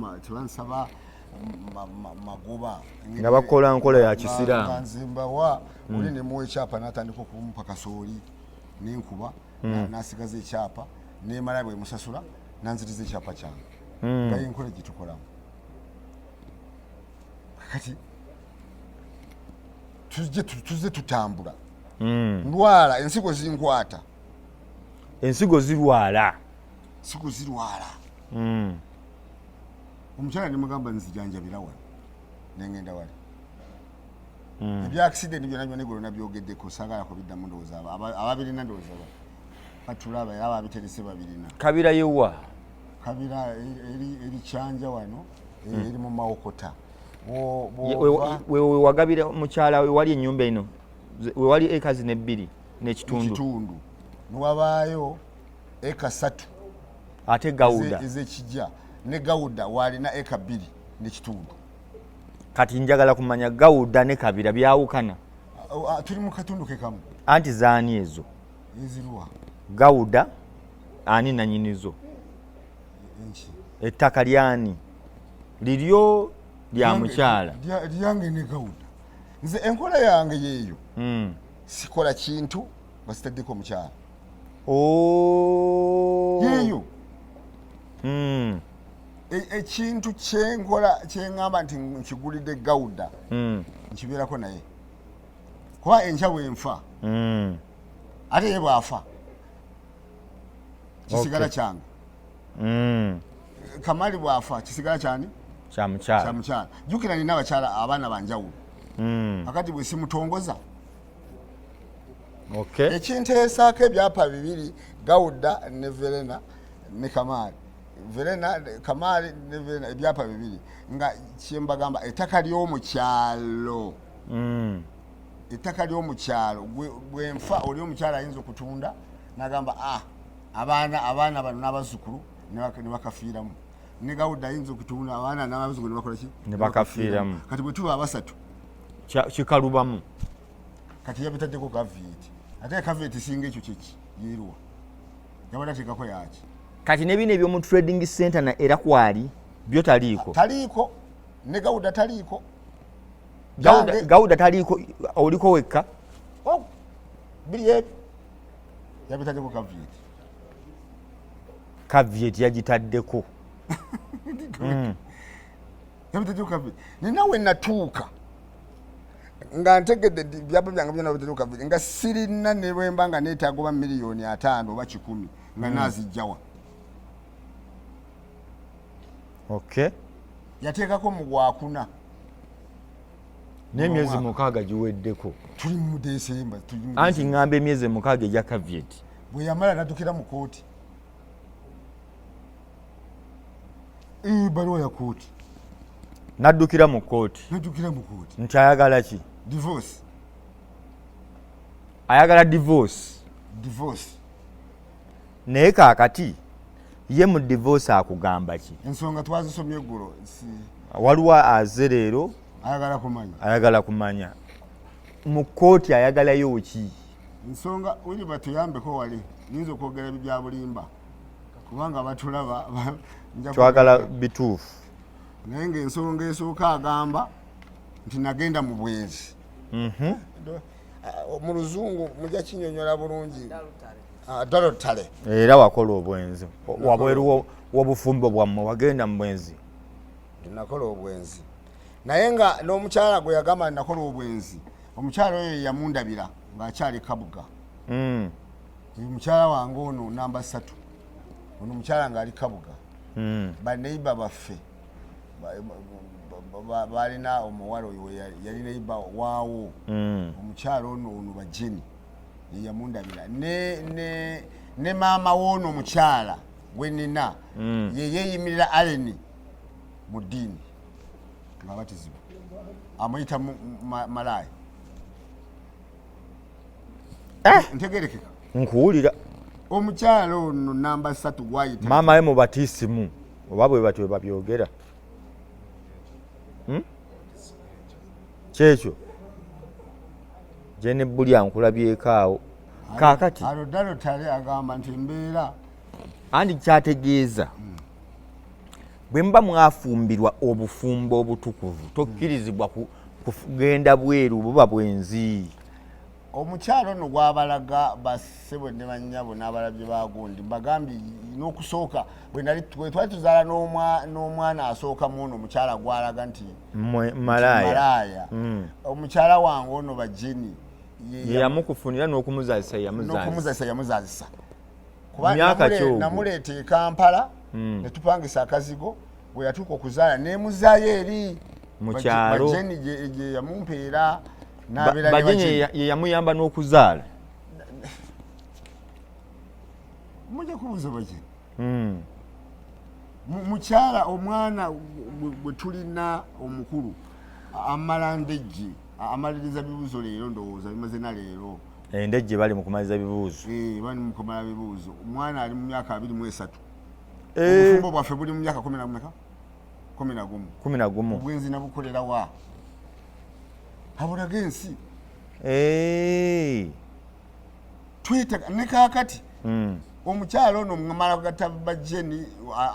magoba. Nga bakola nkola ya kisiraamu. Nga nze mbawa oli, nemuwa ekyapa, natandika okumpa kasooli nenkuba, nasigaza ekyapa, nemala bwemusasula nanziriza ekyapa kyange, nga yenkola gyetukolamu. Kati tuzze tutambula. Ndwala, ensigo zinkwata. Ensigo zirwala. Ensigo zirwala. Omukyala nemugamba, nzijanjabira wano, nengenda wali. Ebya accident byonna byonna egolo nabyogeddeko, saagala kubiddamu. Ndowooza ababirina, ndowooza batulaba, era ababiterese babirina. Kabira yewa? Kabira eri Kyanja wano, eri mu Mawokota. Wewagabira mukyala we, wali ennyumba eno wewali eka zino ebbiri n'ekitundu. Ekitundu, niwabaayo eka 3. Ate Gawuda? Ezekijja ne Gawuda walina eka 2 n'ekitundu. Kati njagala kumanya, Gawuda ne Kabira byawukana? Tuli mu katundu ke kamu. Anti zaani ezo? Eziruwa? Gawuda ani nanyinizo? Enki? Ettaka lyani, liryo, lya mukyala? Lyange ne Gawuda. Nze enkola yange yeeyo. Sikola kintu nga sitaddeko omukyala. Oh. Yeeyo. Ekintu kyenkola, kyeŋŋamba nti nkigulidde Gawuda, nkibeerako naye, kuba enkya bwenfa, ate ye bw'afa, kisigala kyange. Kamali bw'afa, kisigala kyani? Kya mukyala. Kya mukyala. Jjukira nina abakyala, abaana banjawulo. Akati bwe simutongoza, ekinteesaako ebyapa bibiri, Gawuda ne Verena ne Kamaali, Verena, Kamaali ne Verena, ebyapa bibiri, nga kyembagamba ettaka ly'omukyalo. Ettaka ly'omukyalo, bwenfa, oli omukyalo ayinza okutunda nagamba, ah, abaana bano n'abazzukulu ne bakafiiramu. Ne Gawuda ayinza okutunda, abaana n'abazzukulu ne bakola ki? Ne bakafiiramu. Kati bwe tuba abasatu, Kikalubamu. Kati yabitaddeko caveat, ate caveat singa ekyo kyeki yeeruwa yabadde ateekako yaki? Kati ne bino ebyomu trading center na era kwali byo taliiko? Taliiko, ne Gawuda taliiko. Gawuda taliiko, oliko wekka. Oh, biri ebyo yabitaddeko caveat. Caveat yagitaddeko. Yabitaddeko caveat. Nina we natuuka nga ntegedde nti byapa byange byona bitaddeko caveat, nga sirina ne bwemba nga neetaaga oba 50 miliyoni oba 100, nga naazijjawa? Yateekako mu gwakuna. N'emyezi Omwaka. 6 giweddeko. Tuli mu Desemba, tuli mu Anti Desemba. ŋŋamba emyezi 6 egya caveat. Bwe yamala naddukira mu kooti, ebbaluwa ya kooti. N'addukira mu kooti? Naddukira mu kooti. Nti ayagala ki? Divorce. Ayagala divorce? Divorce. Naye kaakati ye mu divorce akugamba ki? Ensonga twazisomye eggulo. Waliwo aze leero. Ayagala kumanya. Ayagala kumanya mu kooti ayagalayo ki. Ensonga wiri batuyambeko wali, nyinza okwogera bya bulimba kubanga batulaba. Twagala bituufu. Naye ngaensonga esooka agamba nti nagenda mu bwenzi. Mu luzungu mujja kinyonyola bulungi. Adultery. Era wakola obwenzi wabweru w'obufumbo bwammwe, wagenda mu bwenzi. Nakola obwenzi, naye nga n'omukyala gwe yagamba nakola obwenzi, omukyala oyo yamundabira ng'akyali Kabuga. Oyo mukyala wange ono namba 3, ono omukyala ng'ali Kabuga. Baneiba baffe balina omuwala oyo yali neiba waawo. Omukyala ono bajeni yeyamundabira ne maama woono omukyala gwenina yeyeyimirira Aleni mu ddiini ng'abatizibwa, amuyita malaaya. Ntegerekeka? Nkuwulira. Omukyala ono namba 3 gwayita maama we mubatiisimu oba bwe batyo babyogera. Kyekyo jene buli ankulabyeko awo kaakati. Adultery agamba nti embeera Andi kyategeeza bwe muba mwafumbirwa obufumbo obutukuvu, tokkirizibwa kugenda bweru, buba bwenzi. Omukyalo ono gwabalaga bassebo ne bannyabo n'abalabye bagundi, mbagambye n'okusooka bwe nali bwe twali tuzaala n'omwana asooka mu ono omukyala gwalaga nti malaaya. Malaaya. Omukyala wange ono bajeni ye yamukufunira n'okumuzazisa yamuzazisa. N'okumuzazisa yamuzazisa. Kuba Myaka ki ogwo? Namuleeta e Kampala ne tupangisa akazigo. Bwe yatuuka okuzaala nemuzaayo eri Mu kyalo. Bajeni gye yamumpeera n'abeera ne Bajeni Bajeni. ye yamuyamba n'okuzaala. Mujja kubuuza Bajeni. Mukyala omwana gwe tulina omukulu amala Ndejje amaliriza bibuuzo leero, ndowooza bimaze na leero. Endejje bali mu kumaliza bibuuzo. Eh, bali mu kumala bibuuzo. Omwana ali mu myaka 23. Eh. Obufumbo bwaffe buli mu myaka kumi na mumeka? 11. 11. Obwenzi nabukolera wa? Abulaga ensi. Eh. Twetaaga ne kaakati. Omukyalo ono mala gata bajeni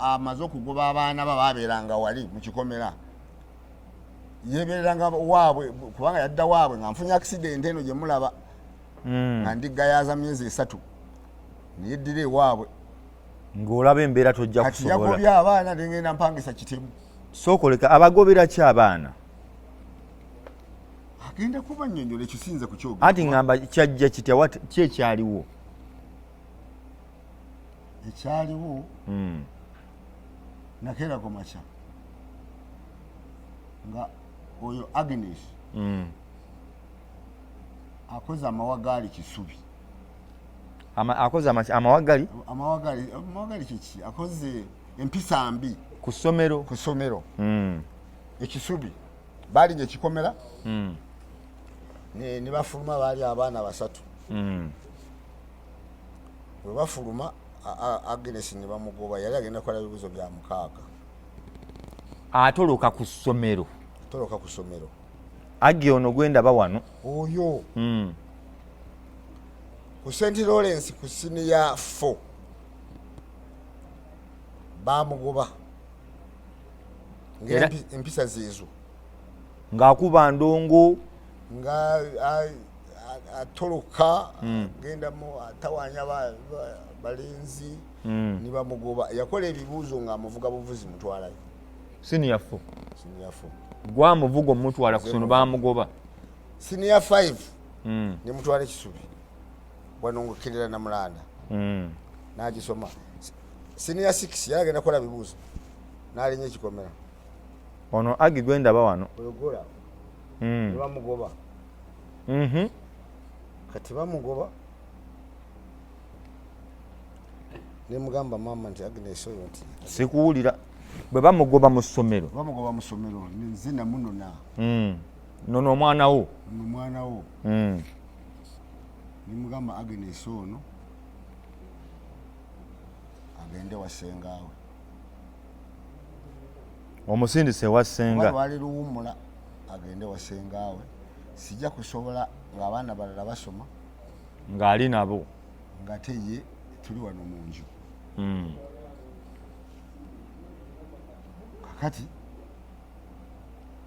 amaze okugoba abaana ba babeeranga wali mu kikomera, yebereranga waabwe kubanga yadda waabwe nga nfunye accident eno gye mulaba nga ndigayaza myezi 3, neyeddira ewaabwe. Ng'olaba embeera tojja Kati kusobola. Yagobye abaana, nengenda mpangisa kitemu. Sookoleka, abagobera ki abaana? Agenda kuba nnyonnyola ekyo, siyinza kukyogera. Anti ŋŋamba kyajja kitya? Ki ekyaliwo? Ekyaliwo, nakeera ku makya nga oyo Agnes akoze amawagaali Kisubi. Akoze amawagali? Amawagali, amawagali kiki? Akoze empisa mbi. Ku ssomero? Ku ssomero. Ekisubi balinnya ekikomera ne bafuluma, baali abaana basatu. Bwe bafuluma, Agnes ne bamugoba, yali agenda kukola bibuzo bya 6. Atoloka ku ssomero? Toloka ku ssomero. Agi ono gwendaba wano? Oyo. Ku St Lawrence ku senior 4 bamugoba. Empisa ziizo. Ng'akuba ndongo. Nga atoloka, agendamu atawanya balenzi. Ne bamugoba. Yakola ebibuuzo ng'amuvuga buvuzi, mutwalayo. Senior 4? Senior 4. Gwamuvuga omutwala ku ssomero, bamugoba. Senior 5 nemutwala Ekisubi wano ngokkerera Namulanda. N'agisoma. Senior 6 yali agenda kukola bibuuzo, n'alinya ekikomera. Ono Agi gwendaba wano? Oyogola. Ne bamugoba. Kati bamugoba, nemugamba maama nti Agnes oyo nti Sikuwulira. Bwe bamugoba mu ssomero? Bamugoba mu ssomero, nze namunona. Nono omwana wo? Ono omwana wo. Nemugamba Agnes ono agende wasengaawe. Omusindise wa ssenga? Lwali luwummula, agende wasengaawe, sijja kusobola ng'abaana balala basoma. Ng'ali nabo. Ng'ate ye tuli wano mu nju. Kakati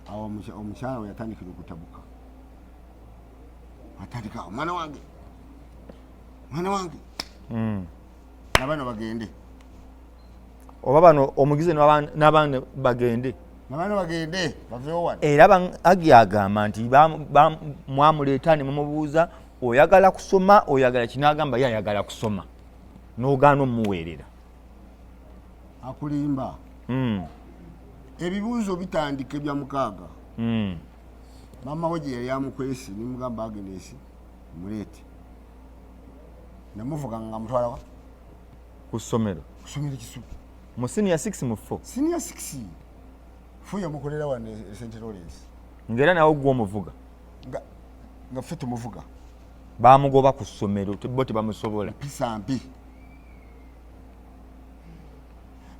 awo omukyala we yatandikira okutabuka, atandika, omwana wange, mwana wange. Nabano bagende. Oba bano omugize n'abaana bagende. Nabano bagende baveewo wano. Era Agi agamba nti mwamuleeta ne mumubuuza oyagala kusoma, oyagala kinaagamba ye ayagala kusoma, n'ogaana omuweerera. Akulimba. Ebibuuzo bitandika ebya 6. Maama we gye yali amukwesi nemugamba Agnes muleete. Namuvuga nga mutwala wa? Ku ssomero. Ku ssomero Kisubi. Mu senior 6 mu 4. Senior 6. Fu yamukolera wano e St. Lawrence. Ng'era nawe gwe omuvuga. Nga ffe tumuvuga. Baamugoba ku ssomero, bo tebamusobola. Mpisa mbi.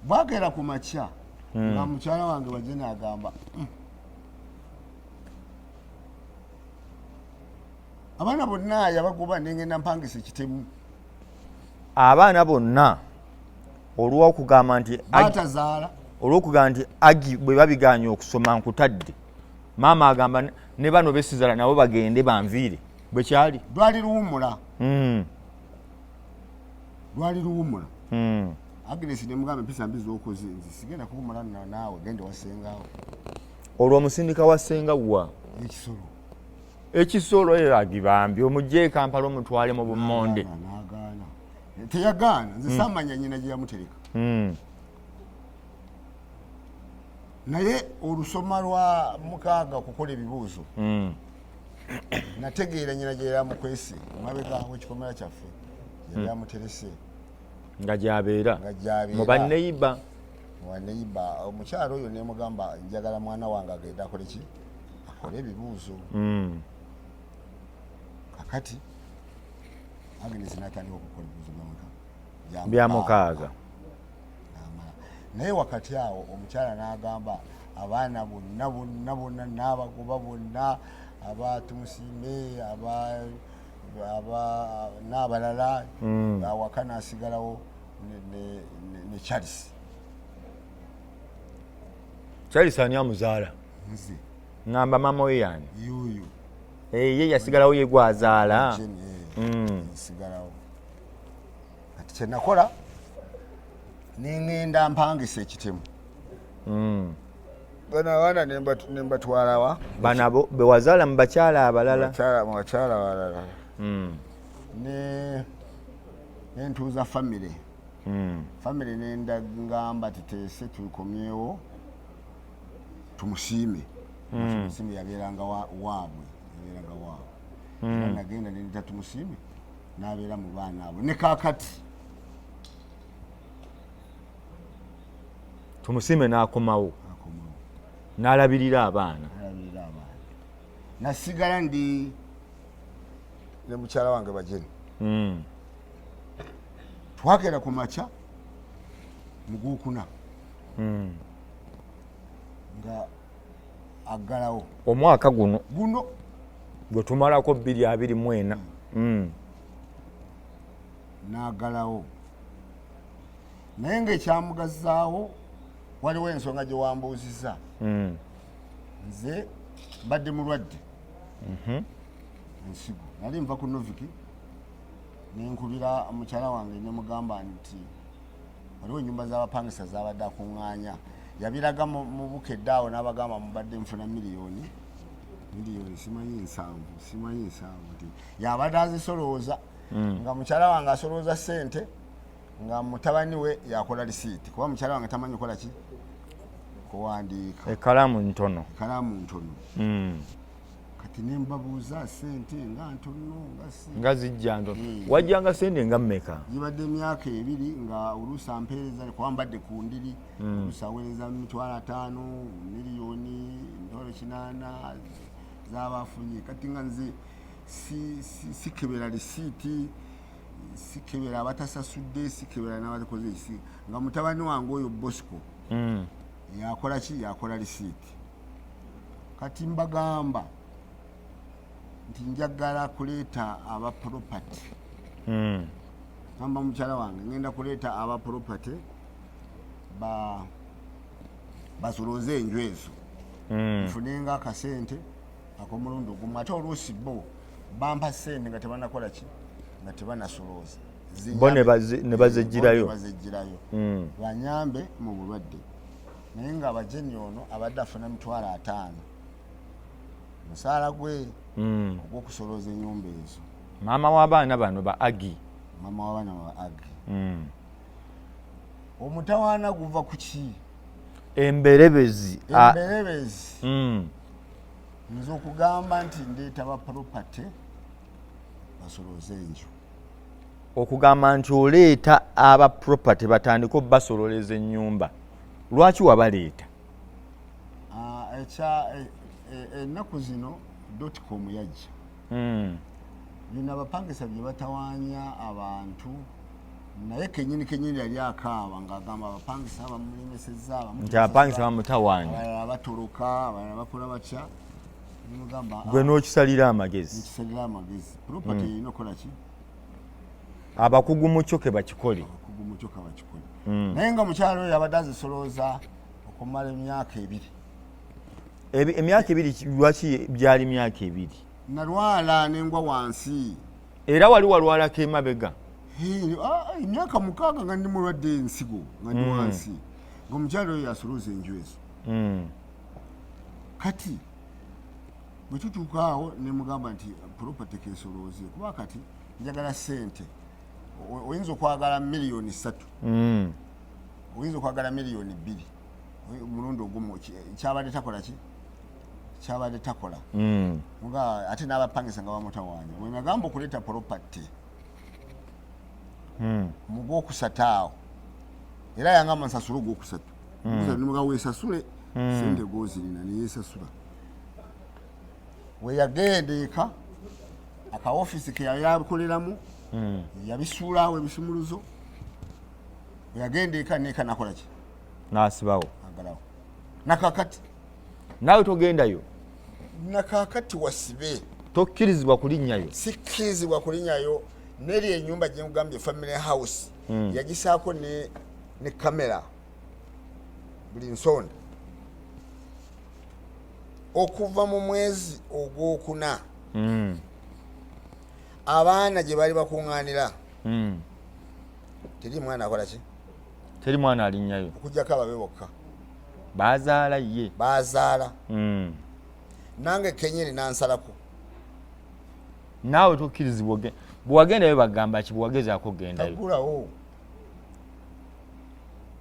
Bwakeera ku makya nga mukyala wange Bajene agamba abaana bonna yabagoba nengenda mpangisa ekitemu. Abaana bonna olw'okugamba nti batazaala, olw'okugamba nti Agi bwe babigaanye okusoma nkutadde. Maama agamba ne bano besizaala nabo bagende banviire. Bwe kyali? Lwali luwummula. Lwali luwummula. Agnes ne mugamba empisa mbi z'okoze nze sigenda kuwummula naawe genda wasengawo. Olwo omusindika wa ssenga wa? Ekisolo. Ekisolo era agibambi omugye e Kampala omutwale mu bummonde. N'agaana. Teyagaana, nze saamanya nnyina gye yamutereka. Naye olusoma lwa 6 okukola ebibuuzo. Nategeera nnyina gye yamukwese emabega w'ekikomera kyaffe yali amuterese. Nga gy'abeera. Nga gy'abeera. Mu banneyiba. Mu banneyiba. Omukyala oyo ne mugamba njagala mwana wange agende akole ki? Akole ebibuuzo. Kakati Agnes n'atandika okukola ebibuuzo bya Bya 6. Naye wakati awo omukyala n'agamba abaana bonna bonna bonna n'abagoba bonna aba Tumusiime aba n'abalala awaka n'asigalawo ne Charles. Charles ani amuzaala? Nze. Ngamba maama we yani? Yuyu. Ye yasigalawo ye gwazaala. Yasigalawo. Kati kye nakola ne ŋŋenda mpangisa ekitemu. Bano abaana ne mbatwala wa? Bano abo be wazaala mu bakyala abalala. Mu bakyala abalala. Ne ntuuza famire. Famire ne ngamba tuteese tukomyewo tumusiime. Tumusiime yabeeranga waabwe, yabeeranga waabwe. Era nagenda ne ndeeta Tumusiime n'abeera mu baana abo. Ne kaakati. Tumusiime n'akomawo. N'akomawo. N'alabirira abaana. N'alabirira abaana. Nasigala ndi ne mukyala wange Bajeni. Twagenda ku makya mu gwokuna. Nga aggalawo. Omwaka guno. Guno. Gwe tumalako 2024. N'aggalawo. Naye ng'ekyamugazaawo waliwo ensonga gye wambuuzizza. Nze mbadde mulwadde. Ensigo. Nali nva ku Noviki ne nkubira mukyala wange ne mugamba nti waliwo ennyumba z'abapangisa z'abadde akuŋŋaanya. Yabiraga mu Bukedde awo n'abagamba mubadde nfuna miliyoni simanyi nsanvu, simanyi nsanvu nti yabadde azisolooza. Nga mukyala wange asolooza ssente nga mutabani we yakola risiiti, kuba mukyala wange tamanyi kukola ki? Kuwandiika. Ekkalaamu ntono. Ekkalaamu ntono. Kati ne mbabuuza ssente nga ntono, nga si- Nga zijja ntono. Wajjanga ssente nga mmeka? Gibadde emyaka 2 nga oluusi ampeereza, kuba mbadde ku ndiri, oluusi aweereza 500,000, miliyoni, 800,000 z'abafunye. Kati nga nze sikebera risiiti, sikebera abatasasudde, sikebera n'abakoze eki. Nga mutabani wange oyo Bosco yakola ki? Yakola risiiti. Kati mbagamba nti njagala kuleeta aba property. Ngamba mukyala wange ngenda kuleeta aba property basolooze enju ezo. Nfunenga akasente ak'omulundi ogumu. Ate oluusi bo bampa ssente nga tebanakola ki? Nga tebanasolooza. Bo ne bazeggyirayo. Bazeggyirayo banyambe mu bulwadde. Naye nga abajeni ono abadde afuna 50,000 musaala gwe ogw'okusolooza ennyumba ezo. Maama w'abaana bano ba Agi. Maama w'abaana ba Agi. Omutawaana guva ku ki? Emberebezi. Emberebezi. Nze okugamba nti ndeeta ba property basolooze enju. Okugamba nti oleeta aba property batandike obasololeza ennyumba, lwaki wabaleeta? Ennaku zino dotcom yajja. Bino abapangisa bye batawaanya abantu, naye kenyini kenyini yali akaaba ng'agamba abapangisa bamulemesezza, nti abapangisa bamutawaanya, abalala batoloka, abalala bakola batya. Nimugamba, gwe n'okisalira amagezi. Nkisalira amagezi, property erina okukola ki? Abakugu mu kyo ke bakikole. Abakugu mu kyo ke bakikole. Naye nga mukyalo oyo abadde azisolooza okumala emyaka 2. Emyaka 2, lwaki byali myaka 2? Nalwala nengwa wansi. Era wali walwalako emabega? Emyaka 6 nga ndi mulwadde ensigo, nga ndi wansi, ng'omukyalo oyo yasolooza enju ezo. Kati bwe tutuuka awo ne mugamba nti property kesolooze, kuba kati njagala ssente. Oyinza okwagala miliyoni 3, oyinza okwagala miliyoni 2 omulundi ogumu. Kyabadde takola ki? Kyabadde takola. Nga ate n'abapangisa nga bamutawaanya. Bwe nagamba okuleeta property mu gwokusatu awo, era yangamba nsasule ogwokusatu. Nimuga weesasule sente gozirina, neyeesasula. We yagenda eka, akaofiisi ke yali akoleramu yabisuulaawo ebisumuluzo. We yagenda eka neeka nakola ki? N'asibawo. Agalawo. Nakakati naawe togendayo. Nakakati wasibe. Tokkirizibwa kulinnyayo. Sikkirizibwa kulinnyayo. Neri ennyumba gye nkugambye, family house, yagisaako ne kamera buli nsonda okuva mu mwezi ogwokuna. Abaana gye bali bakuŋŋaanira, teri mwana akola ki? Teri mwana alinnyayo. Okuggyako ababe bokka. Bazaala ye. Bazaala. Nange kenyini nansalako. Naawe tokkirizibwa. Bwewagendayo bagamba ki bwewagezaako okugendayo? Tagulawo,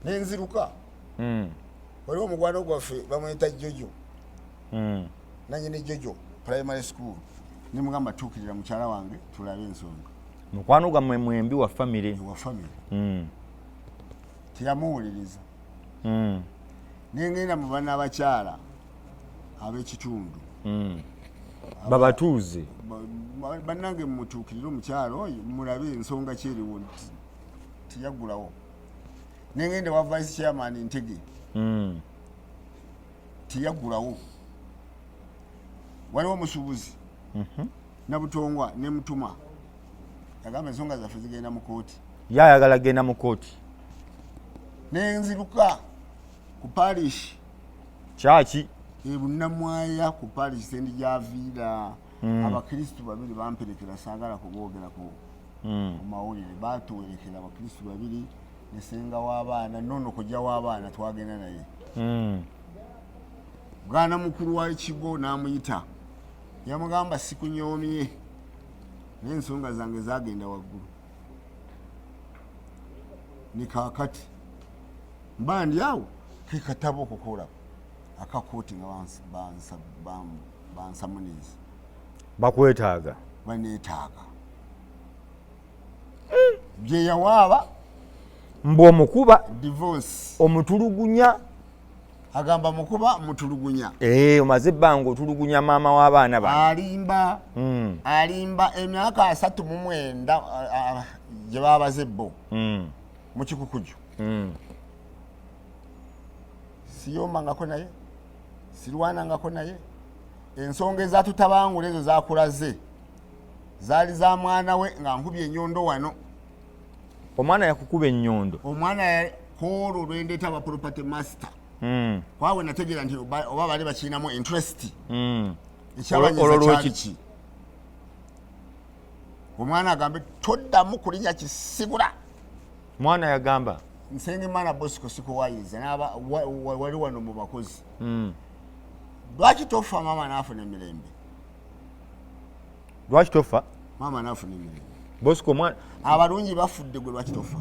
nenziruka. Waliwo omukwano gwaffe bamuyita Jojo, nanyini Jojo Primary School. Nemugamba tuukirira mukyala wange tulabe ensonga. Mukwano gwammwe mwembi wa famire. Wa famire. Teyamuwuliriza. Nengenda mu bana abakyala ab'ekitundu. Babatuuze. Bannange mutuukirire omukyala oyo mulabe ensonga kyeriwo. Teyagulawo. Nengenda wa vice chairman Ntege. Teyagulawo. Waliwo omusuubuzi Nabutongwa, nemutuma, yagamba ensonga zaffe zigenda mu kooti. Ye ayagala genda mu kooti. Nenziruka ku parish. Kyaki? Ebunamwaya ku parish sendi gyaviira. Abakristu babiri bamperekera, saagala kuboogera ku mawulire. Batuwerekera abakristu babiri nesenga w'abaana nono kojja w'abaana twagenda naye. Bwana mukulu wa kigo n'amuyita, yamugamba sikunyoomye, naye ensonga zange zagenda waggulu. Ni kaakati mba ndi awo ke katabo okukola akakooti nga bansamunizi. Bakwetaaga. Baneetaaga bye yawaaba. Mbu omukuba. Divorce. Omutulugunya. Agamba mukuba, mutulugunya. Omaze ebbanga otulugunya maama w'abaana bano. Alimba. Alimba. Emyaka 39 gye babaze bo mu kikukuju. Siyombangako naye, sirwanangako naye. Ensonga ezatutabangula ezo zakulaze zaali za mwana we nga nkubye enyondo wano. Omwana yakukuba ennyondo? Omwana kwolwo lwendeeta aba property master, kwawe nategeera nti oba baali bakirinamu interest. Ekyabanyiza kyali ki? Omwana agambe toddamu kulinya kisigula. Mwana yagamba Nsengimana Bosco sikuwayiza naba wali wano mu bakozi. Lwaki tofa maama naafuna emirembe? Lwaki tofa maama naafuna emirembe? Bosco mwana abalungi bafudde, gwe lwaki tofa?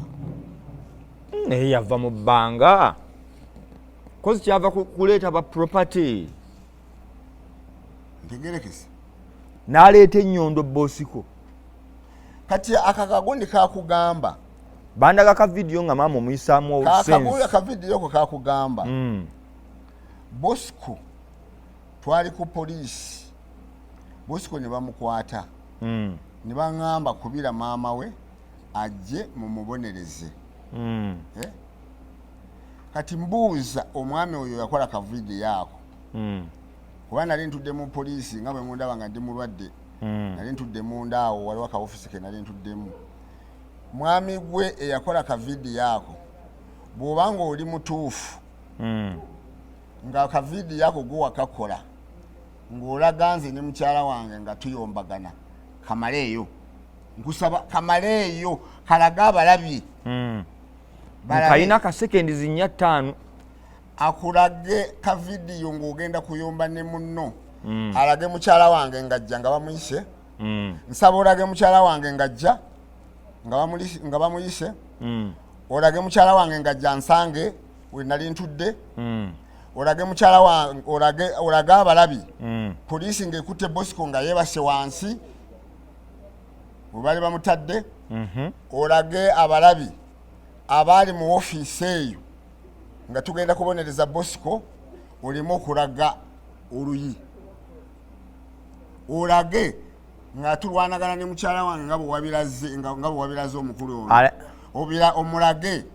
Naye yava mu bbanga kozi kyava kuleeta ba property. Ntegerekese. N'aleeta ennyondo Bosco. Kati akakagundi kakugamba. Bandaga ka vidiyo nga maama omuyisaamu. Kakagula ka vidiyo ko kakugamba. Bosco twali ku poliisi, Bosco ne bamukwata. Ne baŋŋamba kubira maama we ajje mumubonereze. Eh? Kati mbuuza omwami oyo yakola ka vidiyo ako. Kuba nali ntudde mu poliisi nga bwe mundaba nga ndi mulwadde. Nali ntudde munda awo, waliwo akaofisi ke nali ntuddemu. Mwami gwe eyakola ka vidiyo ako, bw'oba nga oli mutuufu nga ka vidiyo ako gwe wakakola ng'olaga nze ne mukyala wange nga tuyombagana, kamaleeyo, nkusaba kamaleeyo kalaga abalabi. Balabe. Kalina ka sekendi zinnya ttaano. Akulage ka vidiyo ng'ogenda kuyomba ne munno. Alage mukyala wange ng'ajja nga bamuyise. Nsaba olage mukyala wange ng'ajja nga bamuyise. Olage mukyala wange ng'ajja nsange we nali ntudde. Olage mukyala wange, olage abalabi poliisi ng'ekutte Bosco nga yeebase wansi we bali bamutadde. Olage abalabi abaali mu ofiisi eyo nga tugenda kubonereza Bosco. Oleme okulaga oluyi, olage nga tulwanagana ne mukyala wange nga bwe wabiraze omukulu ono. Omulage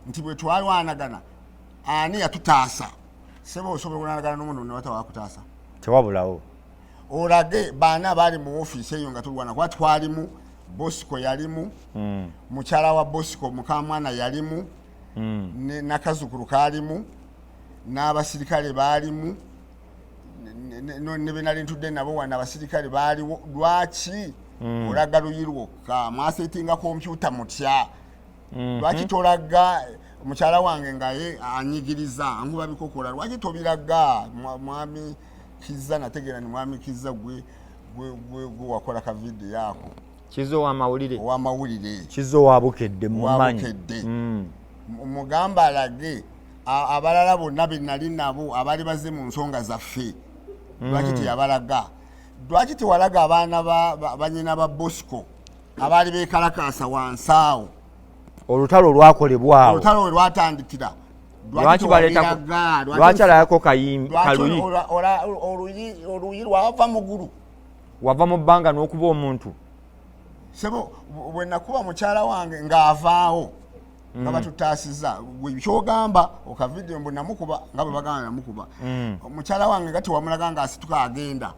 nti bwe twalwanagana ani yatutaasa. Seba osobola okulwanagana n'omuntu newatawakutaasa? Tewabulawo. Olage baana abaali mu ofiisi eyo nga tulwana, kuba twalimu, Bosco yalimu, mukyala wa Bosco mukamwana yalimu, nakazukulu kaalimu, n'abasirikale baalimu, ne benali ntudde nabo wano abasirikale baaliwo. Lwaki olaga luyi lwokka? Mwasetinga kompyuta mutya? Lwaki tolaga mukyala wange nga ye anyigiriza ankuba bikokola? Lwaki tobiraga? Mwami Kiza, nategeera ni mwami Kiza gwe wakola ka vidiyo ako. Kiza owamawulire. Owamawulire. Kiza owabukedde mumanyi. Wabukedde. Mugamba alage abalala bonna be nali nabo abaali bazze mu nsonga zaffe. Lwaki teyabalaga? Lwaki tewalaga abaana banyina ba Bosco abaali bekalakaasa wansi awo? Olutalo lwakolebwawo. Olutalo we lwatandikira. Lwaki tewabiraga? Lwaki alayako Lwaki kaluyi? Oluyi lwava mugulu. Wava mu bbanga n'okuba omuntu. Sebo, bwe nakuba mukyala wange ng'avaawo nga batutaasiza, gwe kyogamba okavidiyo mbu namukuba nga bwe bagamba namukuba. Mukyala wange nga tewamulaga ng'asituka agenda.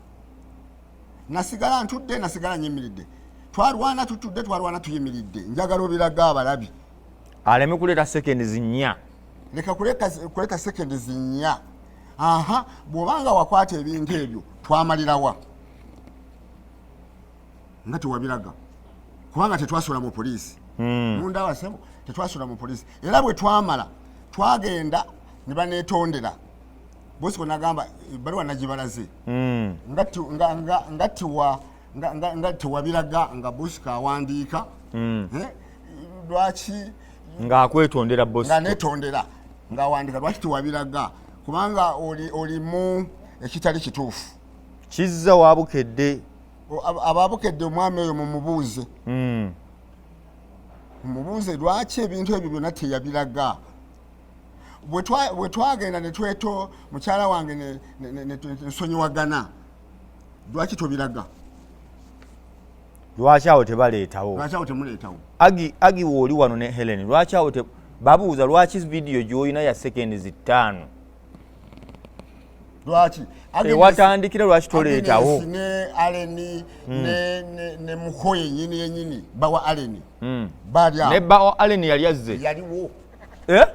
Nasigala ntudde, nasigala nyimiridde. Twalwana tutudde, twalwana tuyimiridde. Njagala obiraga abalabi. Aleme kuleeta sekendi zinnya. Leka kuleta sekendi zinnya. Aha, bw'obanga wakwata ebintu ebyo twamalirawa nga tewabiraga? Kubanga tetwasula mu poliisi. Mundaba sebo, tetwasula mu poliisi. Era bwe twamala twagenda ne banetondera. Bosco nagamba ebbaluwa nagibalaze. Nga tewabiraga nga Bosco awandiika. Eh, lwaki Ng'akwetondera Bosco. Nga netondera ng'awandika, lwaki tewabiraga? Kubanga olimu ekitali kituufu. Kizza wabukedde. Ababukedde omwami oyo mumubuuze. Mumubuuze lwaki ebintu ebyo byonna teyabiraga. Bwe twagenda ne tweto mukyala wange nsonyiwagana, lwaki tobiraga? Lwaki awo tebaleetawo? Lwaki awo temuleetawo? Agi wooli wano ne Helen, lwaki awo babuuza lwaki vidiyo gy'olina ya sekendi zitaano? Lwaki? Ewatandikira lwaki toleetawo? Agnes ne Aleni ne muko yenyini yenyini bawa Aleni baali awo. Ne bawa Aleni yali azze. Yaliwo. Eh?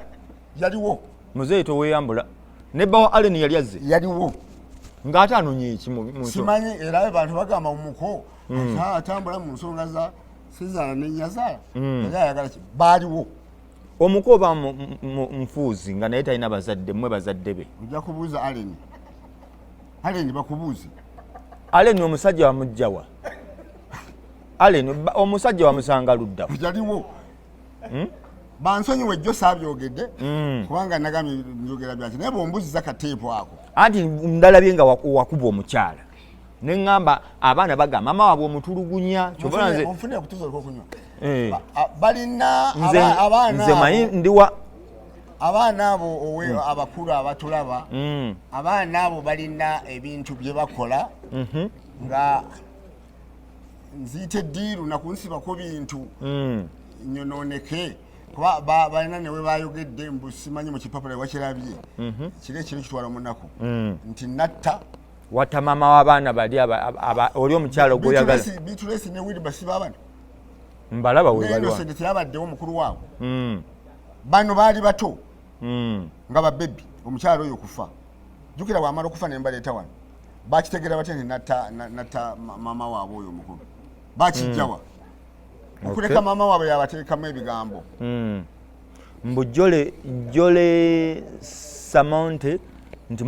Yaliwo. Muzeeyi toweyambula. Ne bawa Aleni yali azze. Yaliwo. Ng'ate anonya eki mu Simanyi, era abantu bagamba omuko atambula mu nsonga za sezaala ne nyazaala. Yali ayagala ki? Baaliwo. Omuko oba nfuuzi nga naye talina bazadde, mmwe bazadde be. Ojja kubuuza Allen. Allen bakubuuze. Allen omusajja wamugjawa? Allen omusajja wamusanga ludda? Yaliwo. Bansonyiwe, ejjo saabyogedde kubanga nagambye njogera byaki, naye bwombuziza kateepu ako. Anti ndalabye nga wakuba omukyala, neŋŋamba abaana bagamba mama waabwe omutulugunya, kyova nze Onfunire kutuza olwokunywa. Eh. Balina Nze abaana nze manyi ndiwa. Abaana abo owe abakulu abatulaba, abaana abo balina ebintu bye bakola nga nziyita eddiiru nakunsibako bintu nyononeke, kuba balina newe bayogedde mbu simanyi mu kipapula wakirabye kiri ekiro kitwala munaku nti natta. Watta maama w'abaana bali oli omukyala gwoyagala. Bitulesi ne Wilba si baabano? Mbalaba webaliwa. Innocent teyabaddewo mukulu waabwe? Bano baali bato nga babebi omukyala oyo okufa. Jjukira bwamala okufa nembaleeta wano, bakitegeera batya nti natta maama waabwe oyo omukulu? Bakijjawa okuleka maama waabwe yabateekamu ebigambo? Mbu Jole Samonte nti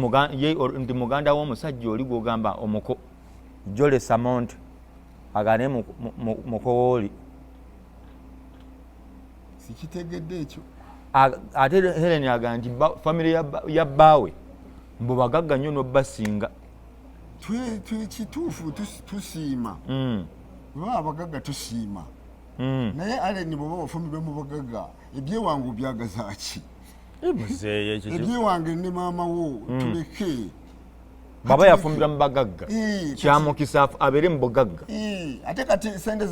nti muganda w'omusajja oli gwogamba omuko. Jole Samonte agane mukowooli. Sikitegedde ekyo. Ate Helen agamba nti famire ya bbaawe mbu bagagga nnyo n'obbasinga. Kituufu, tusiima oba abagagga tusiima. Naye Allen, bwoba wafumbirwa mu bagagga, ebyewange obyagaza ki? Eh, muzeeyi, ekyo Ebyewange ne maama wo tuleke. Baba yafumbirwa mu bagagga. Eh, Kyamukisa abeere mu bugagga. Eh, ate kati sente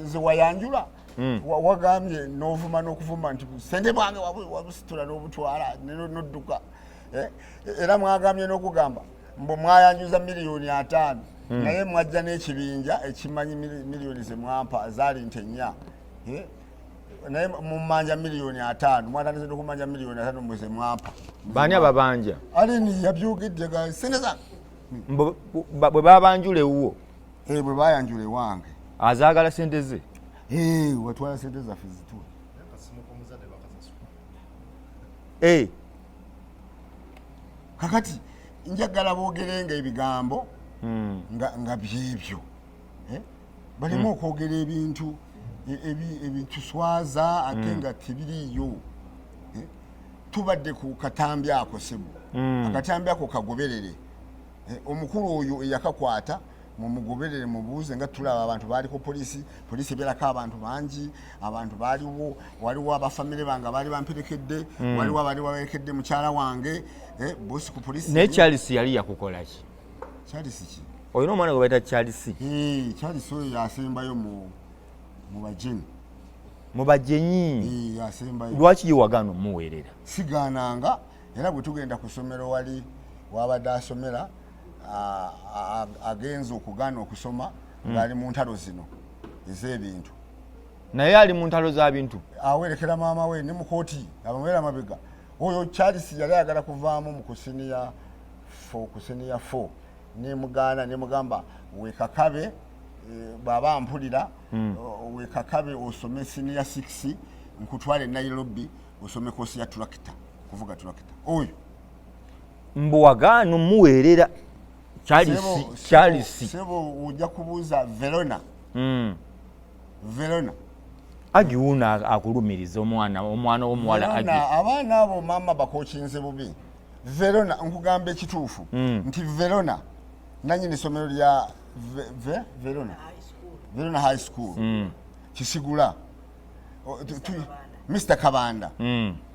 ziwayanjula wagambye n'ovuma n'okuvuma nti sente bwange wabusitula n'obutwala nodduka. Eh, era mwagambye n'okugamba mbu mwayanjuza 5 miliyoni, naye mwajja n'ekibinja ekimanyi miliyoni zemwampa zaali nte 4. Eh, naye mumanja 50 miliyoni, mwatandise n'okumanja 50 miliyoni mwe zemwampa. Baani ababanja? Alini yabyogedde ga sente zange. Mbu bwe babanjula ewuwo? Eh, bwe bayanjula ewange. Azaagala sente ze. Eh, watwala sente zaffe zituwe. Eh, Kakati njagala boogerenga ebigambo nga byebyo. Eh? Baleme okwogera ebintu ebituswaza ate nga tebiriiyo. Eh? Tubadde ku katambi ako sebo, akatambi ako kagoberere. Eh, omukulu oyo eyakakwata mumugoberere, mubuuze nga tulaba abantu baali ku polisi. Polisi ebeerako abantu bangi, abantu baaliwo, waliwo abafamire bange abaali bamperekedde, waliwo abaali bawerekedde mukyala wange. Eh, bosi ku polisi. Naye Charles yali yakukola ki? Charles ki? Olina omwana gwe bayita Charles. Eh, Charles oyo yasembayo mu bagenyi. Mu bagenyi? Eh, yasembayo. Lwaki ye wagaana omuweerera? Sigaananga, era bwe tugenda ku ssomero wali wabadde asomera, agenza okugaana okusoma ng'ali mu ntalo zino ez'ebintu. Naye ali mu ntalo za bintu? Awerekera maama we ne mukooti abamubeera mabega. Oyo Charles yali ayagala kuvaamu mu kusiniya 4, kusiniya 4 nemugaana, nemugamba wekakabe, eh, bw'aba mpulira, wekakabe osome siniya 6, nkutwale Nairobi osome kosi ya tulakita, kuvuga tulakita oyo. Mbu wagaana omuweerera Charles? Charles. Sebo, ojja kubuuza Verona. Verona. Agiwuuna akulumiriza omwana w'omuwala agi. Verona, abaana abo maama bakokinze bubi. Verona, nkugamba ekituufu nti Verona nanyini ssomero lya Verona, Verona High School Kisigula. Mr Kabanda,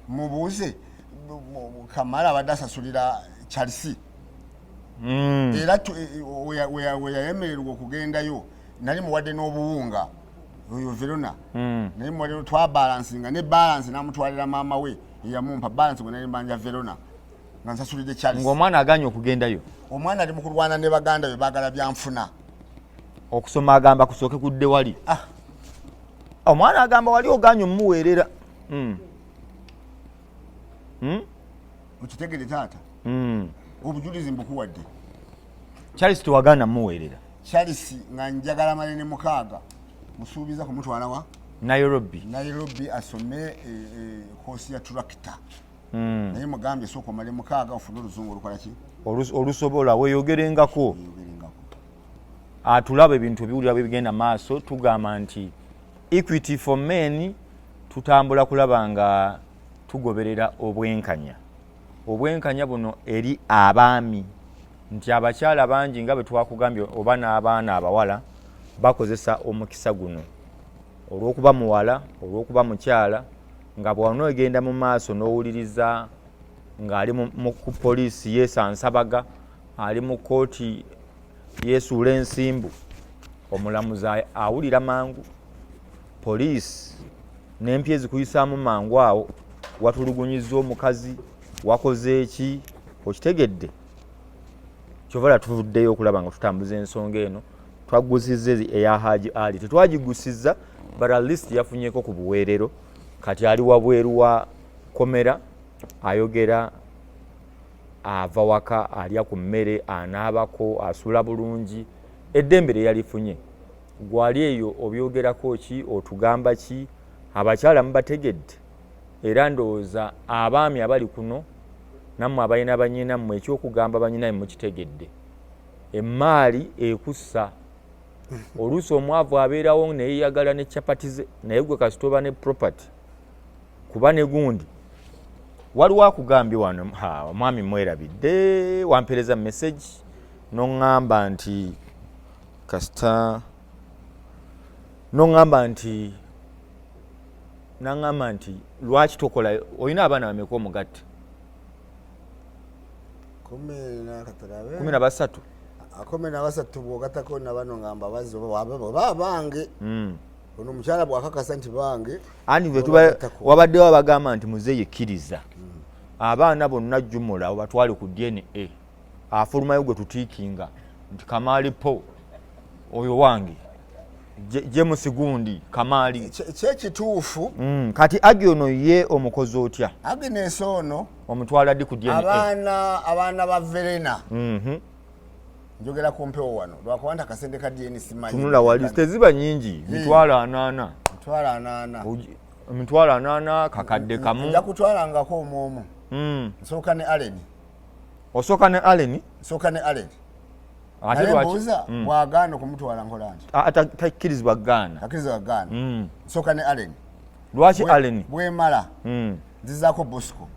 mubuuze Kamala abadde asasulira Charles. Era weyayemererwa okugendayo nali muwadde n'obuwunga oyo Verona. Naye muwadde, twabalansinga ne balance namutwalira maama we eyamumpa balance gwe nali mbanja Verona nga nsasulidde Charles. Ng'omwana aganye okugendayo? Omwana ali mu kulwana ne baganda be, baagala byanfuna. Okusoma agamba kusooke kudde wali. Ah. Omwana agamba wali oganye omuweerera. Okitegere taata. Obujulizi mbukuwadde. Charles tewagaana muweerera. Charles nga njagala male ne 6 musuubiza kumutwala wa Nairobi. Nairobi asome koosi ya tractor. Naye mugambye sooka omale 6 ofune oluzungu olukola ki? Olusobola weeyogerengako. Atulaba ebintu ebiwulira bwe bigenda maaso, tugamba nti Equity for Men tutambula kulaba nga tugoberera obwenkanya. Obwenkanya buno eri abaami nti abakyala bangi nga bwe twakugambye oba n'abaana abawala bakozesa omukisa guno olw'okuba muwala, olw'okuba mukyala, nga bw'onoogenda mu maaso n'owuliriza ng'ali ku poliisi yeesansabaga, ali mu kkooti yeesuula ensimbu, omulamuzi awulira mangu, poliisi n'empya ezikuyisaamu mangu awo, watulugunyizza omukazi, wakoze eki, okitegedde. Kyova la tuvuddeyo okulaba nga tutambuza ensonga eno. Twagusizza eya Haji Ali, tetwagigusizza, but at least yafunyeko ku buweerero. Kati ali wabweru wa komera, ayogera, ava waka, alya ku mmere, anaabako, asula bulungi, eddembe lye yalifunye. Gwali eyo obyogerako ki, otugamba ki? Abakyala mubategedde, era ndowooza abaami abali kuno nammwe abalina bannyinammwe ekyokugamba bannyinammwe mukitegedde. Emmaali ekussa oluusi omwavu abeerawo neyeyagala ne chapati ze, naye gwe kasita oba ne property kuba ne gundi. Waliwo akugambye wano, omwami mwerabidde, wampeereza message n'oŋŋamba nti kasita n'oŋŋamba nti naŋŋamba nti lwaki tokola, olina abaana bameka omugatte? 13. 13 bw'ogatako na bano nga mbabazi oba bange. Ono omukyala bw'akakasa nti bange, Andi wabaddewo abagamba nti muzeeyi kkiriza abaana bonna jumula obatwale ku DNA, afulumayo gwe tutiikinga nti Kamaali po oyo wange, James gundi Kamaali. Kyekituufu. Kati Agi ono ye omukozi otya? Agnes ono omutwala ddi ku DNA? Abaana ba Verena. Njogera ku mpewo wano lwakuba nti akasente ka DNA simanyi. Tunula wali teziba nyingi, 80,000. 80,000. 80,000 kakadde kamu. Nja kutwalangako omu. Nsooka ne Allen. Osooka ne Allen? Nsooka ne Allen. Ate mbuuza bw'agaana okumutwala nkola nti? Takkirizibwa gaana. Takkirizibwa gaana. Nsooka ne Allen. Lwaki Allen? Bwemala. Nzizaako Bosco.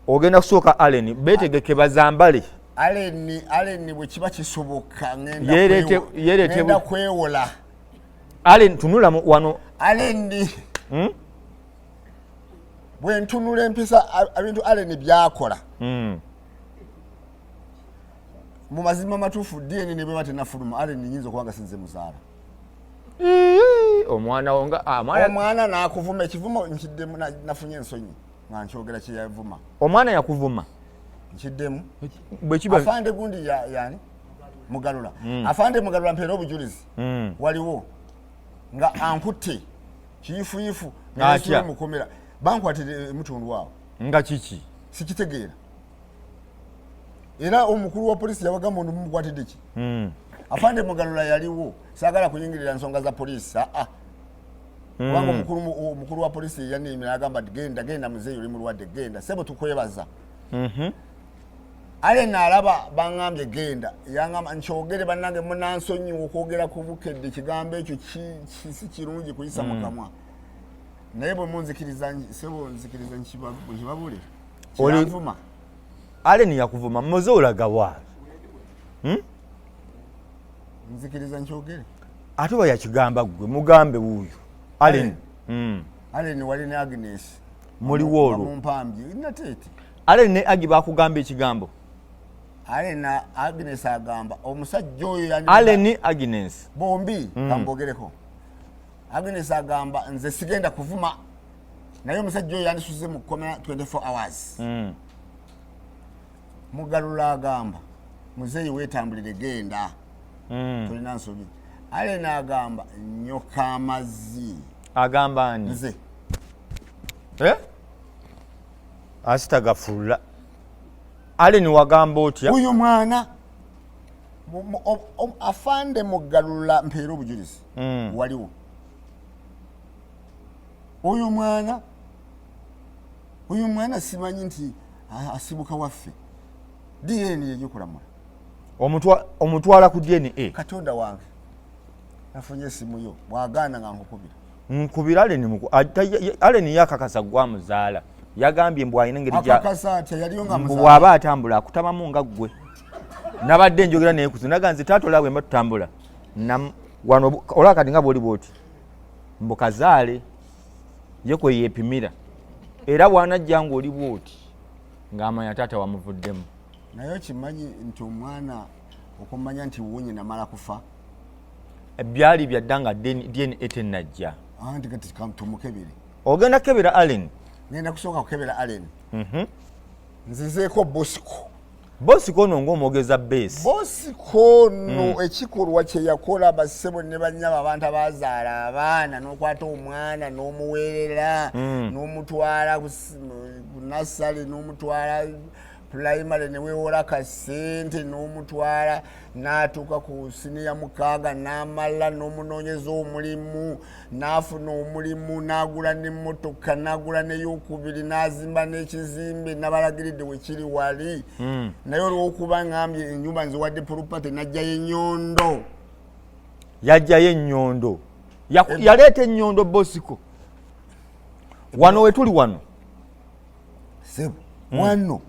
Ogenda kusooka Allen, beetegeke bazambale. Allen bwe kiba kisoboka ngenda kwewola. Allen tunula wano. Allen. Bwe ntunula empisa ebintu Allen by'akola. Mu mazima matuufu DNA ne bweba tennafuluma Allen nnyinza okuba nga sinze muzaala. Omwana wo nga omwana n'akuvuma ekivumo nkiddemu, nafunye ensonyi nga nkyogera kye yavuma. Omwana yakuvuma? Nkiddemu. Afande gundi yani Mugalula. Afande Mugalula mpeera obujulizi. Waliwo nga ankutte kiyifuyifu Atya? Mukomera bankwatire emutundu awo. Nga kiki? Sikitegeera. Era omukulu wa polisi yabagamba ono mumukwatidde ki? Afande Mugalula yaliwo, saagala kuyingirira nsonga za polisi. Kubanga omukulu wa polisi yanneeyimira agamba nti genda, genda muzeeyi oli mulwadde, genda sebo tukwebaza. Allen alaba baŋŋambye genda, yaŋŋamba nkyogere bannange munansonyiwa okwogera ku Bukedde, ekigambo ekyo si kirungi kuyisa mu kamwa. Naye bwe munzikiriza sebo nzikiriza nkibabule. Kyanvuma. Allen yakuvuma, muze olaga wa? Nzikiriza nkyogere. Ate oba yakigamba ggwe mugambe wuuyo. Allen. Allen wali ne Agnes. Muliwo olwo. Bamumpambye. Nateete. Allen ne Agi bakugamba ekigambo. Allen na Agnes agamba omusajja oyo yani Allen ne Agnes. Bombi kambogereko. Agnes agamba nze sigenda kuvuma. Naye omusajja oyo yandisuze mu kkomera 24 hours. Mugalula agamba muzeeyi weetambulire genda. Tolina nsobi. Allen agamba nyoka amazzi. Agamba ani? Nze. Asitagafula. Allen wagamba otya? Oyo mwana. Afande Mugalula, mpeera obujulizi. Waliwo oyo mwana, oyo mwana simanyi nti asibuka waffe. DNA yegikulamula. Omutwala ku DNA? Katonda wange, nafunye esimu yo, bwagaana nga nkukubira. Nkubira Aleni. Aleni yakakasa gwamuzaala, yagambye mbu alina engeri. Akakasa atya? Yaliyo nga mbu bw'aba atambula akutamamu nga ggwe. Nabadde njogera naye kuzi, naga nze taata olaba bwemba tutambula wano, olaba kati nga bwoli bwoti, mbu kazaale ye kwe yeepimira, era bw'anajja ng'oli bwoti ng'amanya taata wamuvuddemu. Naye okimanyi nti omwana okumanya nti wunye namala kufa? Byali byadda nga DNA tennajja. Anti kati tumukebere. Ogenda kukebera Allen? Ngenda kusooka kukebera Allen. Nzizeeko Bosco. Bosco ono ng'omwogeza beesi. Bosco no, ekikolwa kye yakola, bassebo ne bannyabo, abantu abazaala abaana, n'okwata omwana n'omuweerera, n'omutwala ku nursery, n'omutwala primary, ne weewola kasente n'omutwala n'atuuka ku siniya 6 n'amala, n'omunoonyeza omulimu n'afuna omulimu, n'agula n'emmotoka, n'agula n'eyokubiri, n'azimba n'ekizimbe, nabalagiridde wekiri wali. Naye olwokuba ngambye enyumba nziwadde property, n'ajjayo ennyondo. Yajjayo ennyondo. Yaleeta ennyondo Bosco wano wetuli wano. Sebo, wano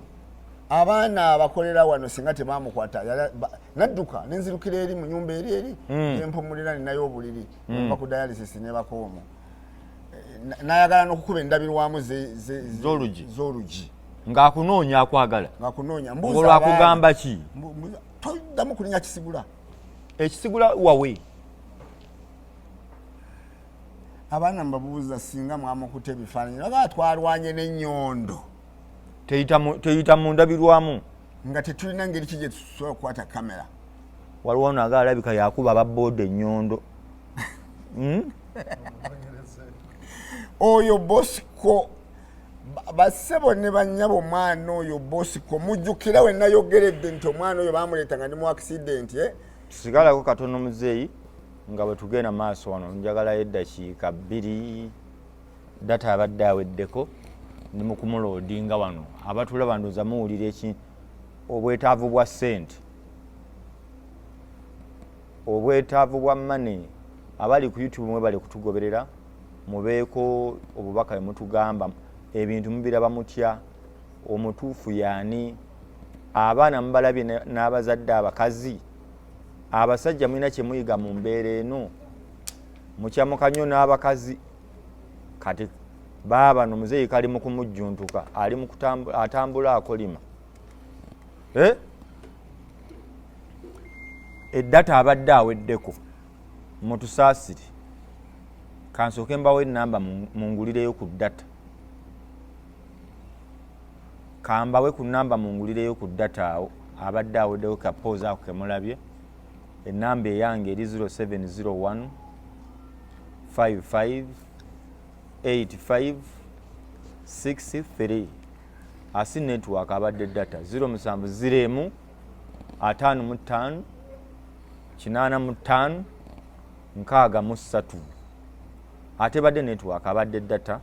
abaana abakolera wano singa tebamukwata, nadduka nenzirukira eri mu nyumba eri eri empumulira, ninayo obuliri nva ku dialysis nebako omwo. Nayagala n'okukuba endabirwamu Z'olugi. z'olugi. Ng'akunoonya, akwagala. Ng'akunoonya. Ng'olwakugamba ki? Toddamu kulinya kisigula. Ekisigula wawe. Abaana mbabuuza, singa mwamukuta ebifaananyi, bagaa twarwanye n'ennyondo. Teyita mu ndabirwamu. Nga tetulina ngeri ki gye tusobola kukwata kamera. Waliwo naga alabika yakuba ababooda ennyondo. Oyo Bosco, bassebo ne bannyabo, omwana oyo Bosco, mujjukira we nayogeredde nti omwana oyo bamuleeta nga ndi mu accident, eh? Tusigalako katono muzeeyi nga bwe tugenda maaso wano, njagalayo eddakiika 2. Data abadde aweddeko, ndi mu kumuloadinga wano. Abatulaba ndowooza muwulira eki obwetaavu bwa ssente, obwetaavu bwa money. Abali ku YouTube mwebale kutugoberera, mubeeko obubaka bwe mutugamba. Ebintu mubiraba mutya? Omutuufu yaani? Abaana mubalabye n'abazadde abakazi, abasajja mulina kyemuyiga mu mbeera eno? Mukyamuka nnyo n'abakazi. Kati baabano muzeeyi kali mu kumujjuntuka, ali mu atambula akolima. Eh? Eddata abadde aweddeko, mutusaasire. Kansooke mbawo enamba mungulireyo ku data. Kambawe ku namba mungulireyo ku data awo abadde aweddeko. Ka pause ako kemulabye. Enamba eyange eri 0701 55 85 63. Asi network abadde data 0701 55 85 63. Ate badde network abadde data,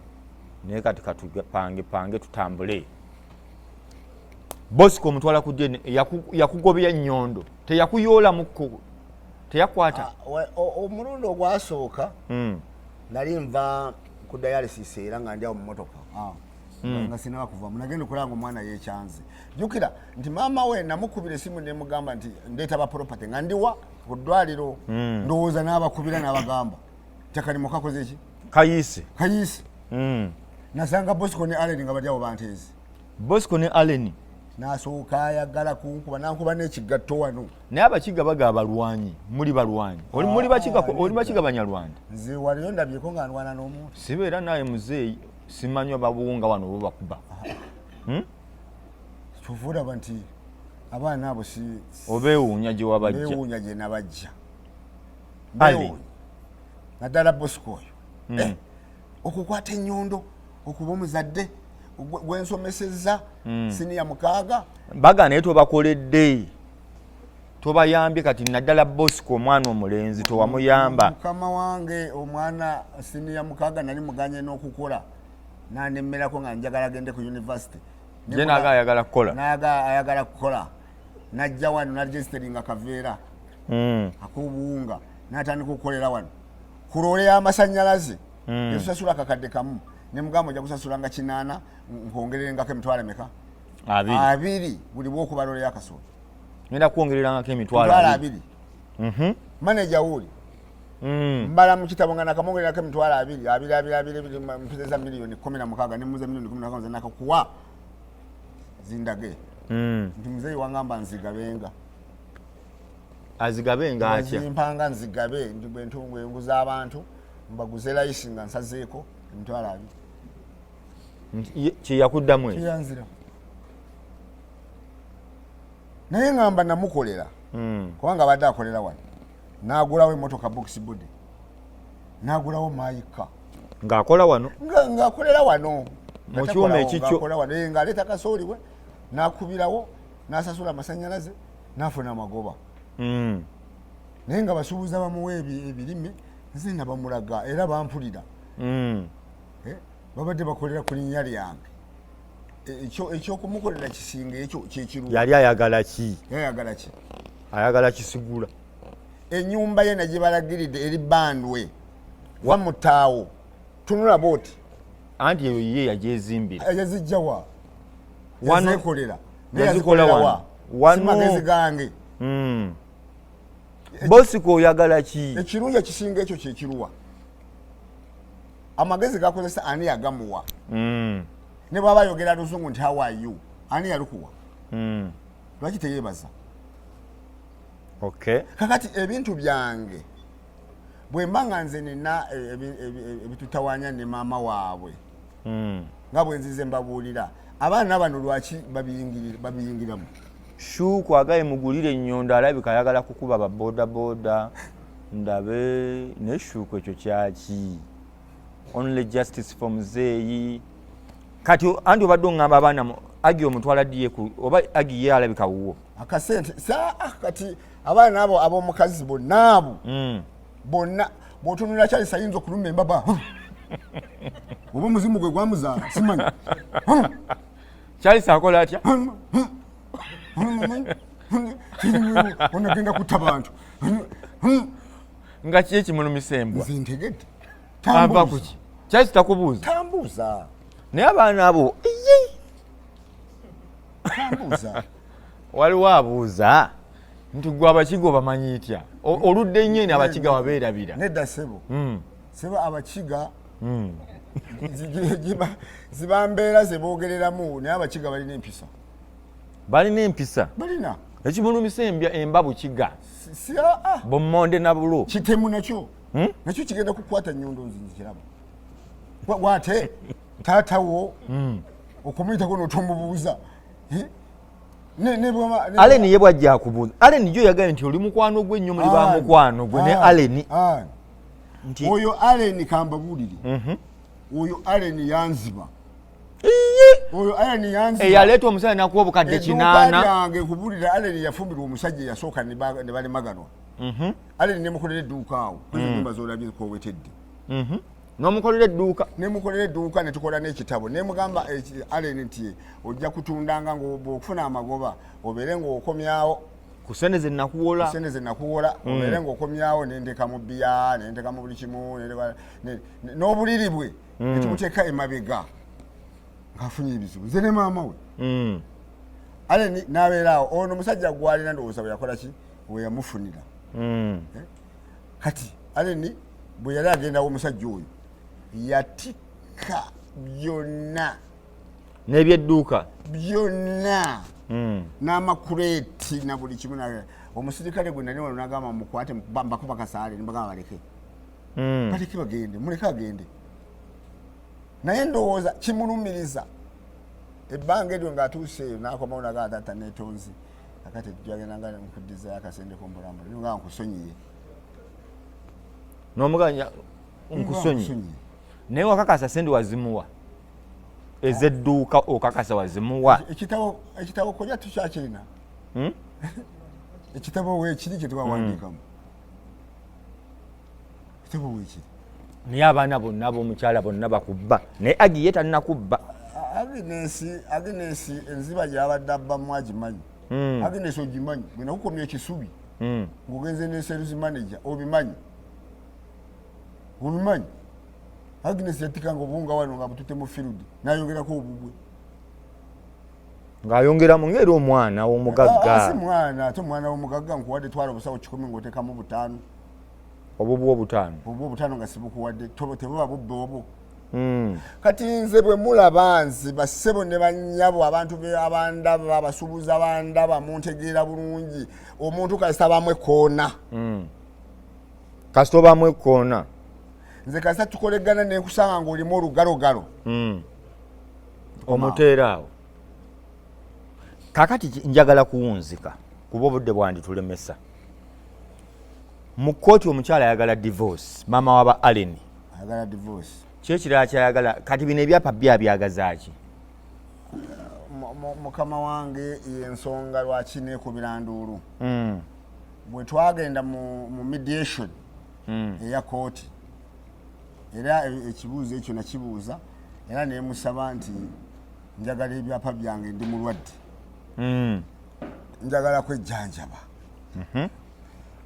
naye kati katupange pange tutambule. Bosco omutwala ku DNA. Yakugobya nnyondo, teyakuyoolamukko, teyakwata? Ah, omulundi ogwasooka nali nva ku dialysis era nga ndi awo mu motoka. Nga sinaba kuvamu, nagenda okulaba nga omwana yekyanze. Jjukira nti maama we namukubira esimu nemugamba nti ndeeta ba property nga ndiwa ku ddwaliro. Ndowooza n'abakubira n'abagamba nti akalimu kakoze ki? Kayiise. Kayiise. Nasanga Bosco ne Allen nga bali awo banteezi. Bosco ne Allen. Nasooka ayagala kunkuba, nankuba n'ekigatto wano. Naye abakiga baga abalwanyi, muli balwanyi. Oli muli bakiga? Ah, oli bakiga banyarwanda? Nze waliyo ndabyeko nga ndwana n'omuntu. Sibeera naye muzeeyi, simanyi babuwunga wano bo bakuba. Kyova olaba nti abaana abo si Obeewuunya gye wabajja. Beewuunya gye nabajja. Ali. Beewuunya. Naddala Bosco oyo. Eh, okukwata ennyondo, okuba omuzadde gwensomesezza siniya 6. Baga naye tobakoledde. Tobayambye kati, naddala Bosco, omwana omulenzi tewamuyamba. Mukama wange, omwana siniya 6 nali muganye n'okukola, nanemmerako nga njagala agende ku university. Ye naga ayagala kukola. Naga ayagala kukola, najja wano naregisteringa kaveera ak'obuwunga, natandika okukolera wano ku loole y'amasanyalaze. Etusasula kakadde kamu, nemugamba ojja kusasulanga 800, nkwongererengako emitwalo emeka? 20. 20 buli bwokuba loole y'akasooli. Ngenda kwongererangako emitwalo emitwalo 20. 20. Maneja wuuli. Mbala mu kitabo nga nakamwongererako emitwalo 20, 20, 20, 20, 20, mpezeza miliyoni 16. Nemuza miliyoni 16 zenakakuwa zindage. Nti muzeeyi wangamba nzigabenga. Azigabe nga atya? Zimpanga nzigabe, nti bwe nguza abantu mbaguze layisi nga nsazeeko emitwalo 20. Nti kyeyakuddamu ekyo? Kiyanzira, naye ngamba namukolera. Kubanga abadde akolera wano, n'agulawo emotoka box body, n'agulawo mayika. Ng'akola wano? Ng'akolera wano. Mu kyuma ekikyo. Ng'akola wano. Ng'aleeta kasooli we n'akubirawo, n'asasula amasanyalaze, n'afuna amagoba. Naye nga basuubuza bamuwa ebirime, nze nabamulaga era bampulira. Babadde bakolera ku linnya lyange. Ekyokumukolera kisinga ekyo kyekiru. Yali ayagala ki? Yayagala ki? Ayagala kisigula. Enyumba ye nagibalagiridde eri bandwe wamutaawo, tunula booti. Anti eyo ye yagyezimbira. Yazijjawa? Wano- Yazekolera. Yazikola wano. Wano. Si magezi gange. Bosiko oyagala ki? Ekirungi ekisinga ekyo kyekiruwa? Amagezi gakozesa ani yagamuwa? Ne bwaba ayogera luzungu nti "How are you?" ani yalukuwa? Lwaki teyebaza? Okay. Kakati ebintu byange bwe mba nga nze nina ebitutawanya ne maama waabwe, nga bwe nzize mbabuulira, abaana bano lwaki babiyingiramu? Shuku agaye mugulire ennyondo, alabika ayagala kukuba ba bodaboda ndabe. Naye Shuku ekyo kyaki? Only justice for muzeeyi. Kati anti obadde oŋŋamba abaana agi omutwala ddiye ku oba agi ye alabika wuwo. Akasente saa kati abaana abo ab'omukazi bonna abo bonna bw'otunula Charles ayinza okuluma embaba oba omuzimu gwe gwamuzaala, simanyi. Charles akola atya? Onagenda kutta bantu. Nga ki ekimulumisa embwa? Nze ntegedde. Ava Tambuuza. kuki? Charles takubuuza? Tambuuza. Naye abaana abo iye. Tambuuza. Waliwo abuuza nti gwe abakiga obamanyi itya? Oludde nnyo eno abakiga wabeerabira. Nedda ssebo. Sebo, abakiga ziba mbeera ze boogereramu, naye abakiga balina empisa. Balina empisa. Balina. Ekimulumisa embya emba bukiga. Si ah. Bommonde na bulo. Kitemu nakyo. Nakyo kigenda kukwata nnyondo, nze nkiraba. Wate taatawo okumuyitako n'otomubuuza. Eh? Aleni ye bwajja akubuuza, Aleni jo yagambye nti oli mukwano gwe nnyo, muli ba mukwano gwe ne Aleni. Nti oyo Aleni kambabuulire. Oyo Aleni yanziba. Oyo Aleni yanziba. Eyaleeta omusajja nakuwa obukadde Edduuka 8. lyange kubulira, Aleni yafumbirwa omusajja eyasooka ne balemaganwa. Aleni nemukolera edduuka awo kwezo nyumba zolabye kowetedde. N'omukolera edduuka. Nemukolera edduuka, netukola n'ekitabo, nemugamba Aleni nti ojja kutundanga bwokufuna amagoba obeere ng'okomyawo ku sente ze nakuwola. Sente ze nakuwola, obeere ng'okomyawo. Nendeka mu bbiya, nendeka mu buli kimu, n'obuliri bwe netumuteeka emabega ng'afunye ebizibu, nze ne maama we. Aleni n'abeeraawo. Ono omusajja gwalina ndowooza bwe yakola ki, we yamufunira. Kati Aleni bwe yali agendawo, omusajja oyo yatikka byonna. N'ebyedduuka. Byonna. N'amakureeti na buli kimu. Omusirikale gwe nali wano nagamba mukwate mbakuba kasaale, nibagamba baleke. Baleke bagende, muleke agende. Naye ndowooza kimulumiriza ebbanga eryo ng'atuuse eyo n'akomawo nagaa taata netonzi, akati tujagenda nga nkuddizayo akasente kombulambu nga nkusonyiye. N'omuganya nkusonyi. Nkusonyiye. Naye wakakasa sente wazimuwa ez'edduuka? Okakasa wazimuwa? Ekitabo, ekitabo koja tukyakirina. Ekitabo weekiri kye twawandiikamu. Ekitabo weekiri. Naye abaana bonna ab'omukyala bonna bakubba, naye Agi ye tannakubba. Agnes enziba gyabadde abbamu agimanyi. Agnes ogimanyi, bwe nakukomya ekisubi ng'ogenze ne sales manager, obimanyi, obimanyi. Agnes yatikanga obuwunga wano nga butute mu field n'ayongerako obubwe. Ng'ayongeramu ng'era omwana w'omugagga. Si mwana, ate omwana w'omugagga nkuwadde twala obusawo 100 ng'oteekamu 5. Obubwo 5. Obubwo 5 nga sibukuwadde, tebuba bubbe obwo. Kati nze bwe mulaba nze bassebo ne bannyabo, abantu abandaba, abasuubuzi abandaba, muntegeera bulungi. Omuntu kasita bamu ekkoona. Kasita obamu ekkoona. Nze kasita tukolegana ne nkusanga ng'olimu olugalogalo. Omuteera awo. Kaakati njagala kuwunzika kuba obudde bwanditulemesa. Mu kkooti omukyala ayagala divorce, maama waba Allen. Ayagala divorce. Ki ekirala kyayagala? Kati bino ebyapa byabyagaza ki? Mukama wange y'ensonga lwaki neekubira nduulu. Bwe twagenda mu mediation eya kkooti, era ekibuuzo ekyo nakibuuza era nemusaba nti njagala ebyapa byange, ndi mulwadde. Njagala kwejjanjaba.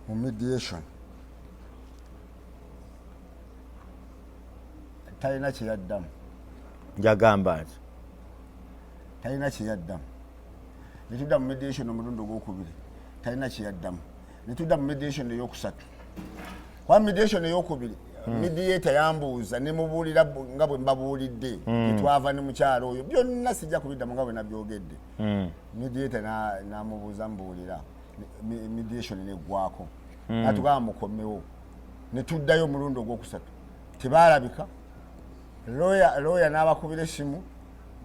Mu mediation talina kye yaddamu. Njagamba nti talina kye yaddamu. Ne tudda mu mediation omulundi ogwokubiri, talina kye yaddamu. Ne tudda mu mediation eyokusatu, kuba mediation eyokubiri mediator yambuuza ne mubuulira nga bwe mbabuulidde. Tetwava ne mukyalo oyo, byonna sijja kubiddamu nga bwe nabyogedde. Mediator n'amubuuza mbuulira, mediation neggwako, natugamba mukomewo. Ne tuddayo omulundi ogwokusatu, tebaalabika. Lawyer n'abakubira essimu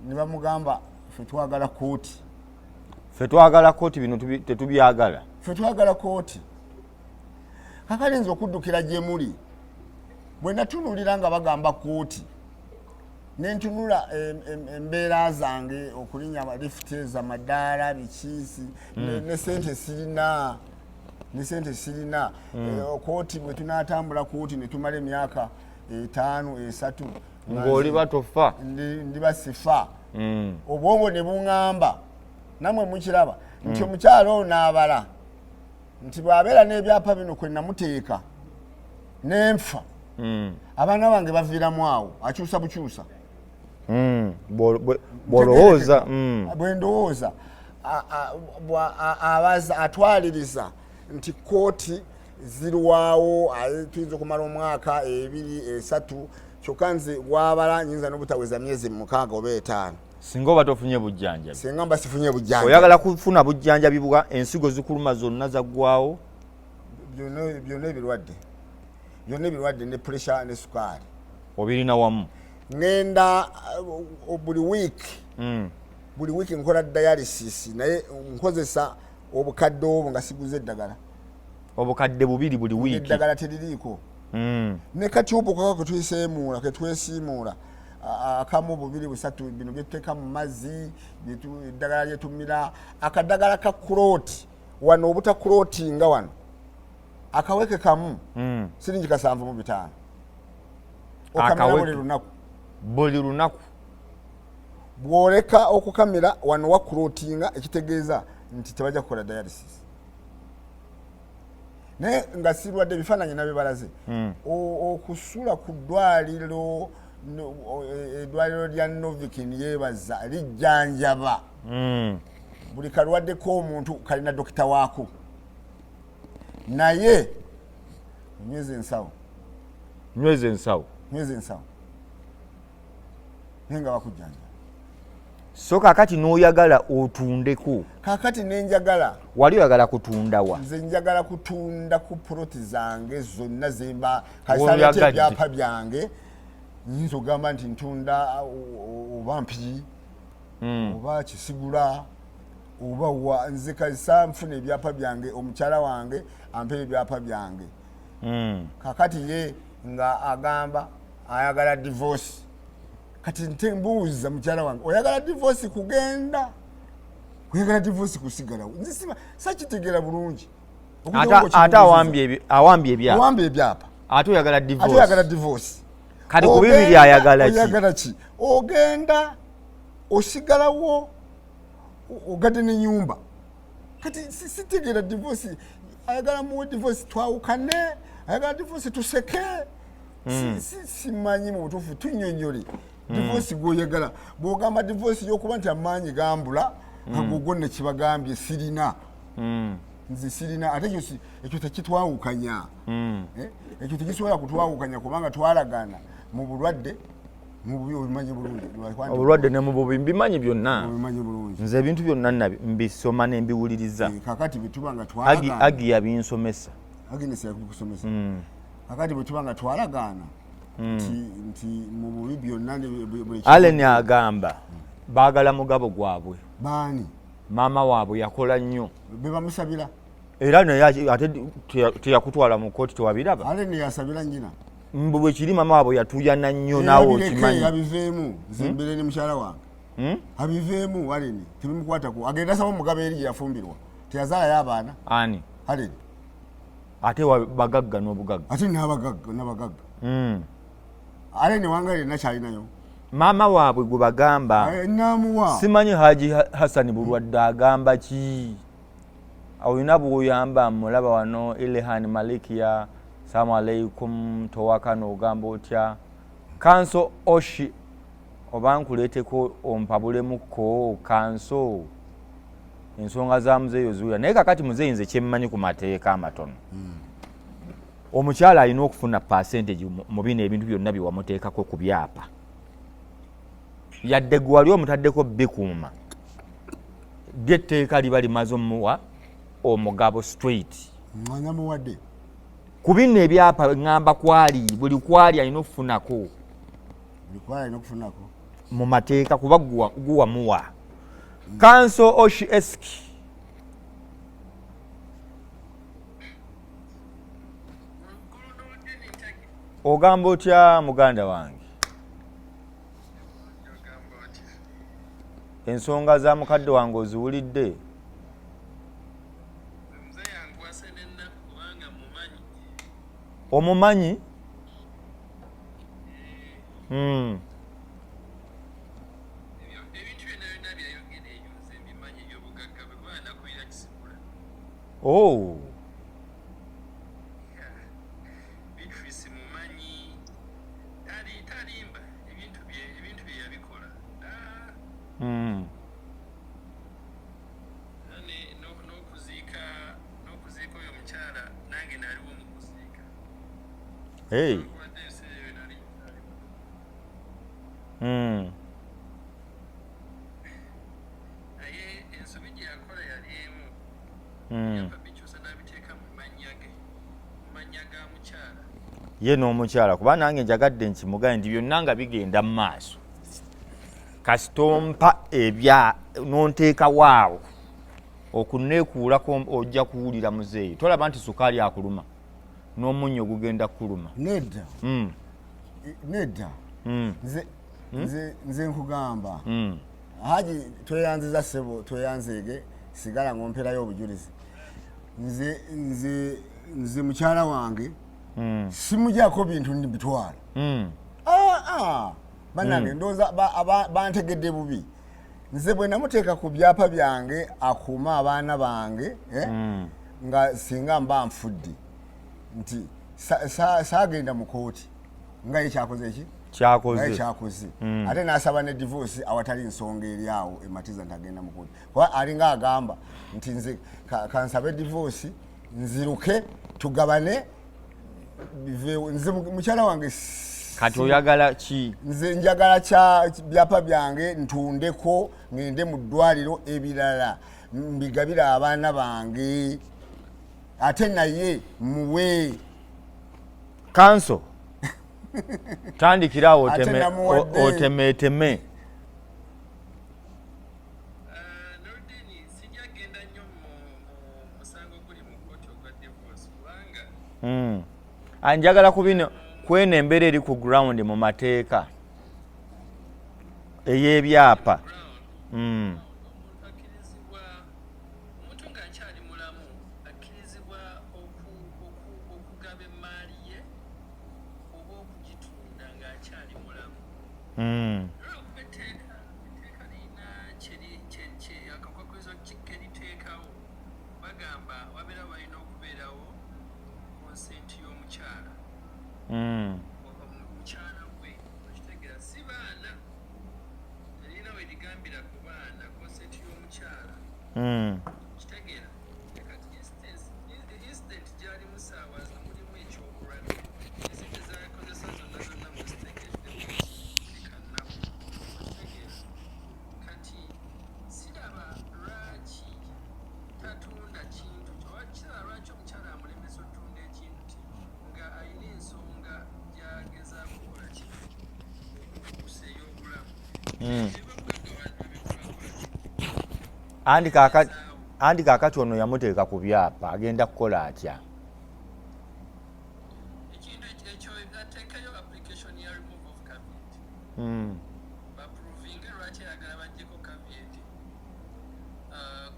ne bamugamba ffe twagala kooti. Ffe twagala kooti, bino tetubyagala. Ffe twagala kooti. Kakale nze okuddukira gye muli, bwe natunuulira nga bagamba kooti, nentunula embeera zange, okulinnya lifuti zamadaala bikiisi ne sente sirina, ne sente sirina. Kooti bwe tunatambula kooti ne tumala emyaka 5, 3, ng'oli batofa, ndiba sifa. Obwongo ne buŋŋamba, nammwe mukiraba nti omukyalo ono abala nti bw'abeera n'ebyapa bino kwe namuteeka nenfa, abaana bange baviiramu awo, akyusa bukyusa. Bw'olowooza. Bwe ndowooza, abaza atwaliriza nti kooti zirwawo, tuyinza okumala omwaka, 2, 3, kyokka nze gwabala nyinza n'obutaweza myezi 6 oba 5. Singa oba tofunye bujjanjabi. Singa mba sifunye bujjanjabi. Oyagala kufuna bujjanjabi bwa ensigo zikuluma zonna zaggwawo? Byonna ebirwadde, byonna ebirwadde, ne pressure ne sukaali. Obirina wamu? Ŋŋenda buli wiiki. Buli wiiki nkola dialysis, naye nkozesa obukadde obwo nga siguze eddagala. Obukadde 2 buli wiiki? Eddagala teririiko. Ne katyubu kaka ketwesiimuula, ketwesiimuula akamu, 2, 3, bino byetuteeka mu mazzi, eddagala lyetumira, akadagala ka clot wano, obuta clotinga wano, akaweke kamu siringi 75, okamira buli lunaku. Buli lunaku. Bw'oleka okukamira wano wa clotinga, ekitegeeza nti tebajja kukola dialysis. Naye nga sirwadde, ebifaananyi nabibalaze. Okusula ku ddwaliro, eddwaliro lya Norvik yebaza lijjanjaba buli kalwadde k'omuntu, kalina dokita waako, naye nyweza ensawo. Nyweza ensawo. Nyweza ensawo, naye nga bakujjanjaba. So kakati n'oyagala otundeko? Kakati nenjagala. Wali oyagala kutundawa? Nze njagala kutunda ku poloti zange zonna zemba kasaleeta ebyapa byange. Nyinza okugamba nti ntunda oba Mpigi oba Kisigula oba wa, nze kasita nfuna ebyapa byange, omukyala wange ampe ebyapa byange. Kakati ye nga agamba ayagala divorce. Kati nte mbuuza mukyala wange, oyagala divorce kugenda Oyagala divorce kusigalawo? Nze sakitegeera bulungi. Ate awambye ebyapa. Awambye ebyapa. Ate oyagala divorce. Ate oyagala divorce. Kati ku bibiri ayagala ki? Oyagala ki? Ogenda osigalawo ogadde n'ennyumba. Kati sitegeera divorce. Ayagala muwe divorce twawukane, ayagala divorce tuseke. Simanyi mu butuufu, tunnyonnyole. Divorce gw'oyagala. Bw'ogamba divorce y'okuba nti amaanyi gambula, ago ne kibagambye sirina. Nze sirina, ate ekyo tekitwawukanya. Ekyo tekisobola kutwawukanya kubanga twalagana mu bulwadde, mu bubi obimanyi bulungi. Obulwadde ne mu bubi mbimanyi byonna. Obimanyi bulungi. Nze ebintu byonna mbisoma ne mbiwuliriza. Kakati bwe tuba nga twalagaana. Agi yabinsomesa. Agnes yabikusomesa. Kakati bwe tuba nga twalagaana nti mu bubi byonna buli Allen agamba baagala mugabo gwabwe. Baani? Maama waabwe yakola nnyo. Be bamusabira. Era naye ate teyakutwala mu kkooti, tewabiraba? Allen yasabira nnyina. Mbu bwe kiri maama waabwe yatuuyana nnyo naawe okimanyi. Yabiveemu, nze mbeere ne mukyala wange. Abiveemu Allen, tebimukwatako. Agenda asaba omugabo eri gye yafumbirwa. Teyazaalayo abaana. Ani? Allen. Ate bagagga n'obugagga. Ate n'abagagga. Allen wange yenna kyalinayo. Maama waabwe gwe bagamba. Namuwa. Simanyi Haji Hassan Bulwadde agamba ki? Olina bw'oyamba mulaba wano Ilhan Malikia, Salamu alaikum, towakana ogamba otya? Kanso Oshi oba nkuleeteko ompabulemukko kanso ensonga za muzeeyi oziwulira. Naye kakati muzeeyi nze kyemmanyi ku mateeka amatono. Omukyala alina okufuna percentage mu bino ebintu byonna bye wamuteekako ku byapa. Yadde gwe wali omutaddeko bikuuma, lyo etteeka liba limaze omuwa omugabo straight. Mwanyamuwadde. Ku bino ebyapa ŋŋamba kwali, buli kwali alina okufunako. Buli kwali alina okufunako. Mu mateeka kuba guwamuwa. Kanso Oshi Eski. Ogamba otya muganda wange? Ensonga za mukadde wange oziwulidde? Omumanyi? Oh. Hey. Ye n'omukyala kuba nange njagadde nkimugaye nti byonna nga bigenda mu maaso. Kasita ebya n'onteekawo awo okuneekuulako ojja kuwulira muzeeyi. Tolaba nti sukaali akuluma n'omunnyo gugenda kukuluma. Nedda. Nedda. Nze nkugamba. Haji tweyanziza ssebo, tweyanzeege, sigala ng'omperayo obujulizi. Nze mukyala wange simugyako bintu ndibitwala. Bannange ndowooza bantegedde bubi. Nze bwe namuteeka ku byapa byange akuume abaana bange, nga singa mba nfudde nti saagenda mu kooti nga ye kyakoze ki? Kyakoze. Nga ye kyakoze. Ate n'asaba ne divorce awatali nsonga eri awo ematiza nti agenda mu kooti. Kuba alinga agamba nti nze kansabe divorce nziruke tugabane biveewo. Nze mukyala wange Kati oyagala ki? Nze njagala kya byapa byange ntundeko ngende mu ddwaliro ebirala mbigabire abaana bange ate naye muwe. Kanso tandikirawo Ate namuwadde. otemeeteme. Njagala ku bino kweno embeera eri ku ground mu mateeka ey'ebyapa. Olwokuba etteeka lirina akakwakulizo keriteekawo, bagamba wabeera walina okubeerawo consent y'omukyala, omukyala we, okitegeera? Si baana, terina we ligambira ku baana, consent y'omukyala. Kitegeera? Kati incident gyalimu saawa zino mulimu ekyobulwadde, esente zakozesa zonna zonna muzitegedde buli kanaku, okitegeera? Kati siraba lwaki tatunda kintu, kiraba lwaki omukyala amulemesa otunda ekintu kye nga alina ensonga gyagezaako kukola ki, okukusa ey'obulamu. Ebyobugaga babikolakola ki? Andi kaakati ono yamuteeka ku byapa, agenda kukola atya? Ekintu ekyo ateekayo application ya remove of caveat, baprovinge lwaki ayagala baggyeko caveat.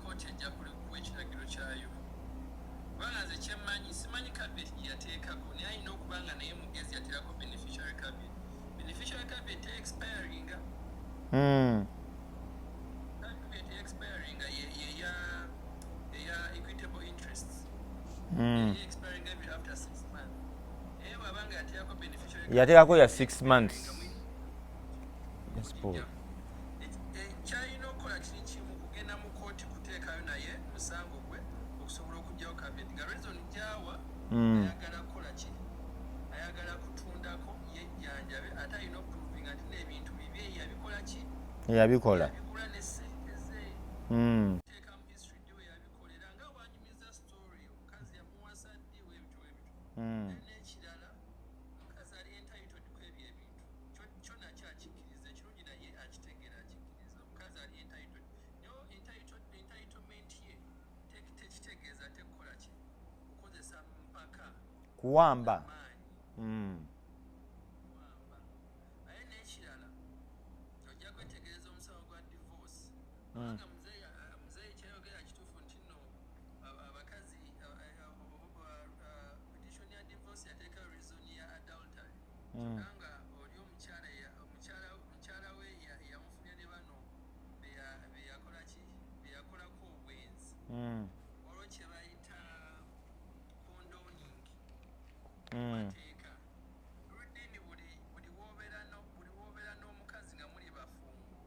Kooti ejja kuwa ekiragiro kyayo, kubanga nze kyemmanyi, simanyi caveat gye yateekako, naye alina okuba nga naye mugezi, yateekako beneficiary caveat. Beneficiary caveat expiringa. Caveat expiringa yeya equitable interests. Ye expiring every after 6 months, naye bw'aba nga yateekako beneficiary Yateekako ya 6 months. Yes, Paul. Kyalina okukola kiri kimu, kugenda mu kooti kuteekayo naye musango gwe okusobola okugyawo caveat, nga reason gyawa ayagala kukola ki, ayagala kutundako yejjanjabe, ate alina okuprovinga nti n'ebintu bibye, yabikola ki? Yabikola. Yabigula ne sente ze. Teeka mu history ddi we yabikolera, nga wanyumiza story, omukazi yamuwasa ddi, webityo webityo. N'ekirala, omukazi ali entitled ku ebyo ebintu. Kyo nakyo akikkiriza ekirungi, naye akitegeera, akikkiriza omukazi ali entitled, naye entitlement ye tekitegeeza tekukola ki, kukozesa mpaka kuwamba. Maanyi. Kuwamba. Naye n'ekirala, ojja kwetegereza omusango gwa divorce, kubanga muzeeyi kyayogera kituufu nti nno abakazi petition ya divorce yateeka reason ya adultery, kyokka nga oli omukyala omukyala we yamufunira ne bano beyakola ki, beyakolako obwenzi. Waliwo kye bayita condoning. Mateeka olweddiini, buli wobeera n'omukazi nga muli bafumbo,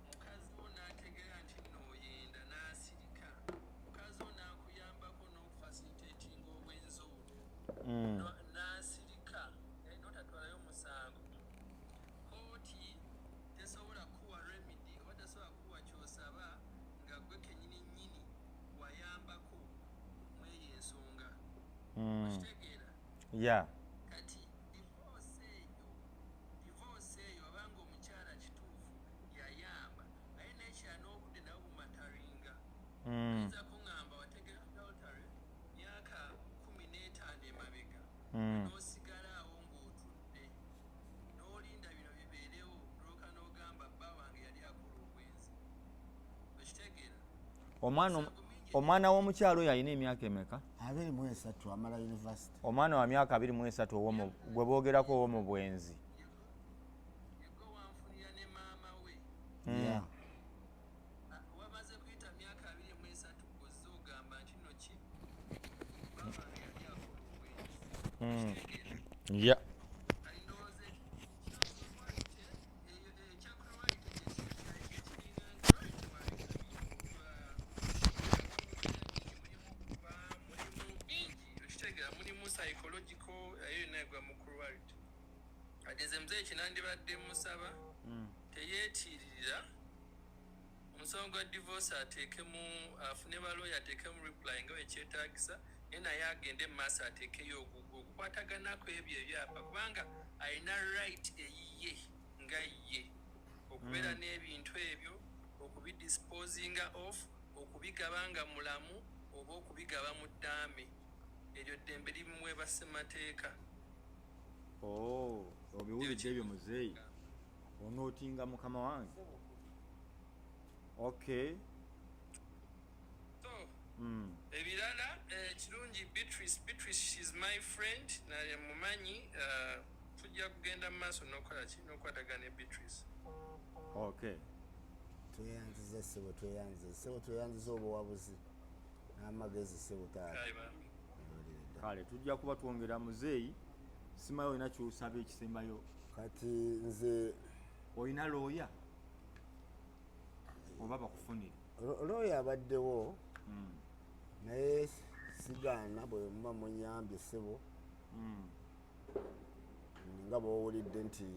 mukazi wo n'ategeera nti nno oyenda, n'asirika, mukazi wo n'akuyambako n'okufacilitatinga obwenzi obwo, n'asirika, n'otatwalayo musango, kooti tesobola kuwa remedy oba tesobola kuwa kyosaba nga gwe kenyini nnyini wayambako mweyo ensonga. Okitegeera? Yeah. Kati divorce eyo abanga omukyala kituufu yayamba, naye nekyala n'obudde nabo bumatteringa. Oyinza kuŋŋamba wategera adultery myaka 15 emabega, n'osigala awo ng'otudde n'olinda bino bibeerewo, lwoka n'ogamba bba wange yali akola obwenzi. Okitegeera? Omwana w'omukyalo oyo alina emyaka emeka? 23, amala university. Omwana wa myaka 23 gwe boogerako ow'omu bwenzi. Yegwe wanfunira ne maama we. Yeah. Ah, wamaze kuyita myaka 23, gozze ogamba nti nno ki, bba wange yali akola obwenzi. Okitegeera? Yeah. Kali ndowooza ekya cruelty kyekiringa cruelty, mulimu bingi, okitegeera? Mulimu psychological, eyo yonna egwa mu cruelty. Kati nze muzeeyi kinandibadde musaba, teyeetiirira omusango gwa divorce, ateekemu, afune balooya, ateekemu reply nga wekyetaagisa, naye agende mu maaso ateekeyo ogugwe okukwataganako ebyo ebyapa, kubanga alina right eyiye nga ye okubeera n'ebintu ebyo, okubidisposinga off, okubigaba nga mulamu oba okubigaba mu ddaame. Eryo ddembe limuweebwa ssemateeka. Oh, obiwulidde ebyo muzeeyi? Onootinga mukama wange, okay. So ebirala, kirungi Beatrice, she's my friend, naye mumanyi, Tujja kugenda mu maaso n'okukola ki, n'okukwatagana ne Beatrice. Okay. Tweyanziza ssebo, tweyanziza ssebo, tweyanziza obuwabuzi n'amagezi ssebo taata. Kale bambi. Kale tujja kuba twongera. Muzeeyi, simayo olina kyosaba ekisembayo? Kati nze Olina looya oba bakufunire? Looya abaddewo, naye sigaana bwe muba munyambye ssebo, nga bwowulidde nti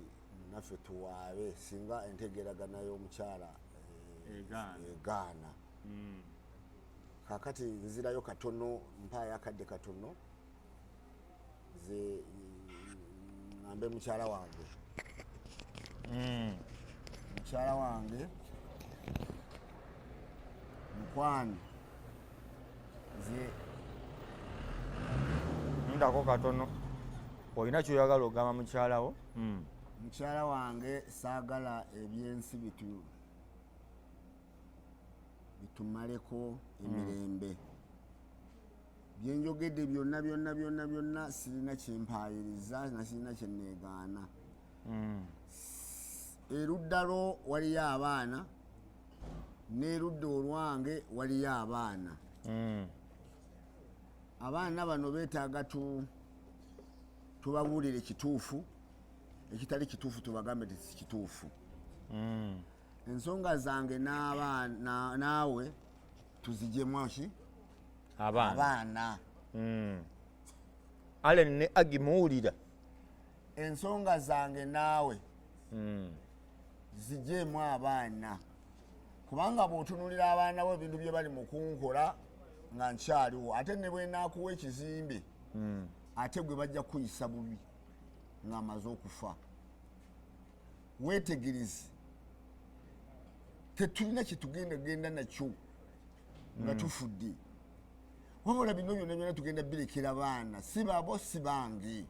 naffe tuwaabe singa entegeragana y'omukyala Egaana. Egaana. Kakati nzirayo katono, mpaayo akadde katono nze ŋŋambe mukyala wange, mukyala wange, mukwano, nze Ndako katono, olina kyoyagala ogamba mukyalawo? Mukyala wange, saagala ebyensi bitumaleko emirembe. Byenjogedde byonna byonna byonna byonna, sirina kyempaayiriza na sirina kyeneegaana. Erudda lwo waliyo abaana, n'erudda olwange waliyo abaana. Abaana bano beetaaga tubabuulire kituufu, ekitali kituufu tubagambe nti si kituufu. Ensonga zange naawe tuzijemu ki? Abaana. Abaana. Allen ne Agi, muwulira? Ensonga zange naawe zijemu abaana, kubanga bw'otunulira abaana bo, ebintu bye bali mu kunkola nga nkyaliwo, ate ne bwenaakuwa ekizimbe, ate gwe bajja kuyisa bubi ng'amaze okufa. Weetegereze, tetulina kyetugenda genda nakyo nga tufudde, wabula bino byonna byonna tugenda birekera baana, si babo si bange.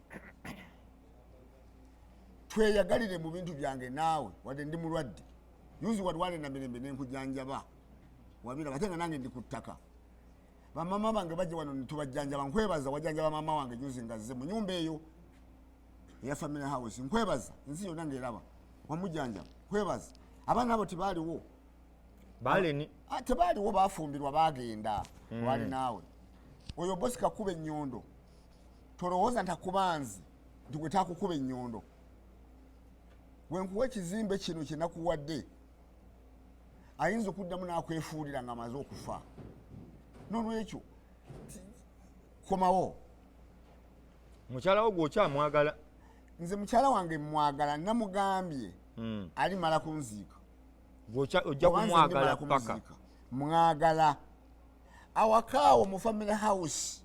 Tweyagalire mu bintu byange naawe, wadde ndi mulwadde. Yuzi walwale na mirembe nenkujanjaba, wabiraba, ate nga nange ndi ku ttaka. Bamama bange bajja wano netubajjanjaba. Nkwebaza, wajjanjaba mama wange juzi nga zze mu nyumba eyo eya family house. Nkwebaza, ensi yonna ngaeraba wamujjanjaba. Nkwebaza. Abaana abo tebaaliwo. Baleni. Ah, tebaaliwo, bafumbirwa bagenda. Wali naawe oyo bosi kakuba ennyondo, tolowooza nti akubanze nti gwe takukuba ennyondo. Bwenkuwa ekizimbe kino kyenakuwadde, ayinza okuddamu n'akwefuulira nga amaze okufa. Nolwekyo komawo. Mukyala wo gwokyamwagala? Nze mukyala wange mwagala, namugambye alimala kunziika. Ojja Oba nze kumwagala ndimala paka. kumuziika. Mwagala awakaawo mu family house.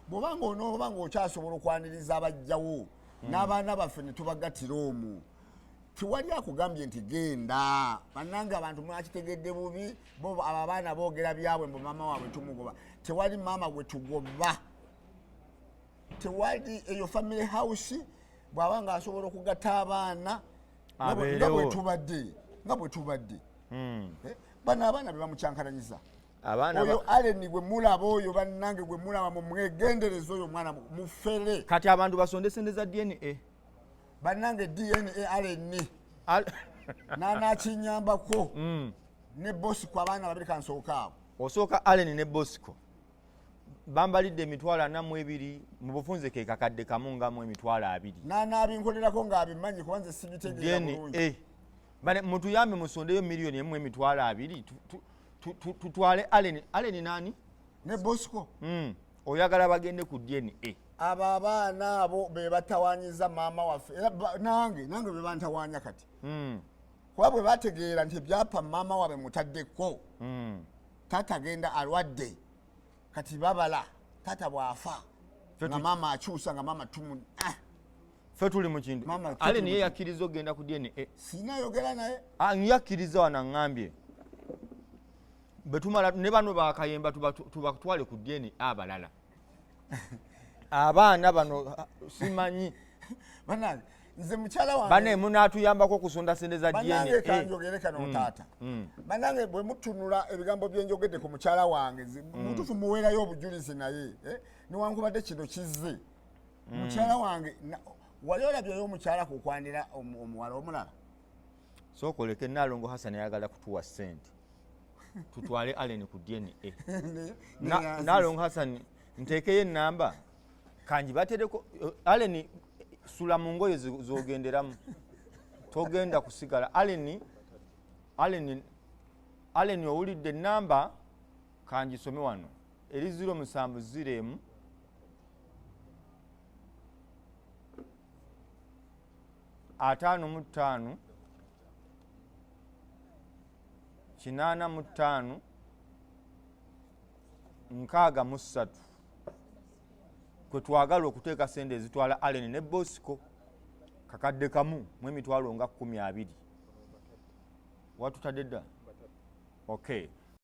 Bw'obanga onooba nga okyasobola okwaniriza abajjawo n'abaana baffe ne tubagattira omwo, tewali akugambye nti genda. Bannange, abantu mwakitegedde bubi. Bo abo abaana boogera byabwe mbu maama waabwe tumugoba. Tewali maama gwe tugoba, tewali. Eyo family house, bw'aba nga asobola okugatta abaana nga Abeerewo. bwe tubadde. Eh, bano abaana be bamukyankalanyiza. Abaana Oyo Aleni gwe mulaba oyo, bannange, gwe mulaba, mumwegendereza oyo omwana mufere. Kati abantu basonde sente za DNA. Bannange, DNA Aleni nanakinyambako ne Bosco, abaana babiri kansooka abo. Osooka Allen ne Bosco, bambalidde 42,000, mu bufunze ke kakadde kamu nga mu 20,000. Nanabinkolerako ng'abimanyi, kuba nze sibitegeera bulungi. DNA. Bane mutuyambe musondeyo 1,020,000 tutwale Allen. Allen nani? Ne Bosco. Oyagala bagende ku DNA. Abo abaana abo be batawanyiza maama waffe, era nange be bantawanya kati, kuba bwe bategeera nti ebyapa maama waabwe mutaddeko, taata agenda alwadde, kati babala taata bw'afa nga maama akyusa nga maama tumu ah, Ffe tuli mu kintu. Maama, ffe Allen tuli mu ye kintu. yakkiriza okugenda ku DNA? Sinayogera naye. Ah, yakkiriza wano, aŋŋambye bwe tumala ne bano bakayemba tubatwale ku DNA. Abalala abaana bano ah, simanyi. Banange, nze mukyala wange Bane munaatuyambako okusonda sente za Banange, DNA. kanjogere kano taata. Banange, bwe mutunula ebigambo byenjogedde ku mukyala wange, mutuufu muweerayo obujulizi, naye newankubadde kino kizze mukyala wange. Wali olabyeyo omukyala kukwanira omuwala omulala? Sooka oleke Naalongo Hassan ayagala kutuwa ssente tutwale Allen ku DNA. Naalongo Hassan, nteekeyo ennamba kangi batereko. Allen, sula mu ngoye zogenderamu, togenda kusigala. Allen, Allen, Allen, owulidde ennamba? Kangisome wano, eri 070 1 55 85 63, kwe twagala okuteeka sente ezitwala Allen ne Bosco, 1,000 mu emitwalo nga 20. Watutadde dda? Okay.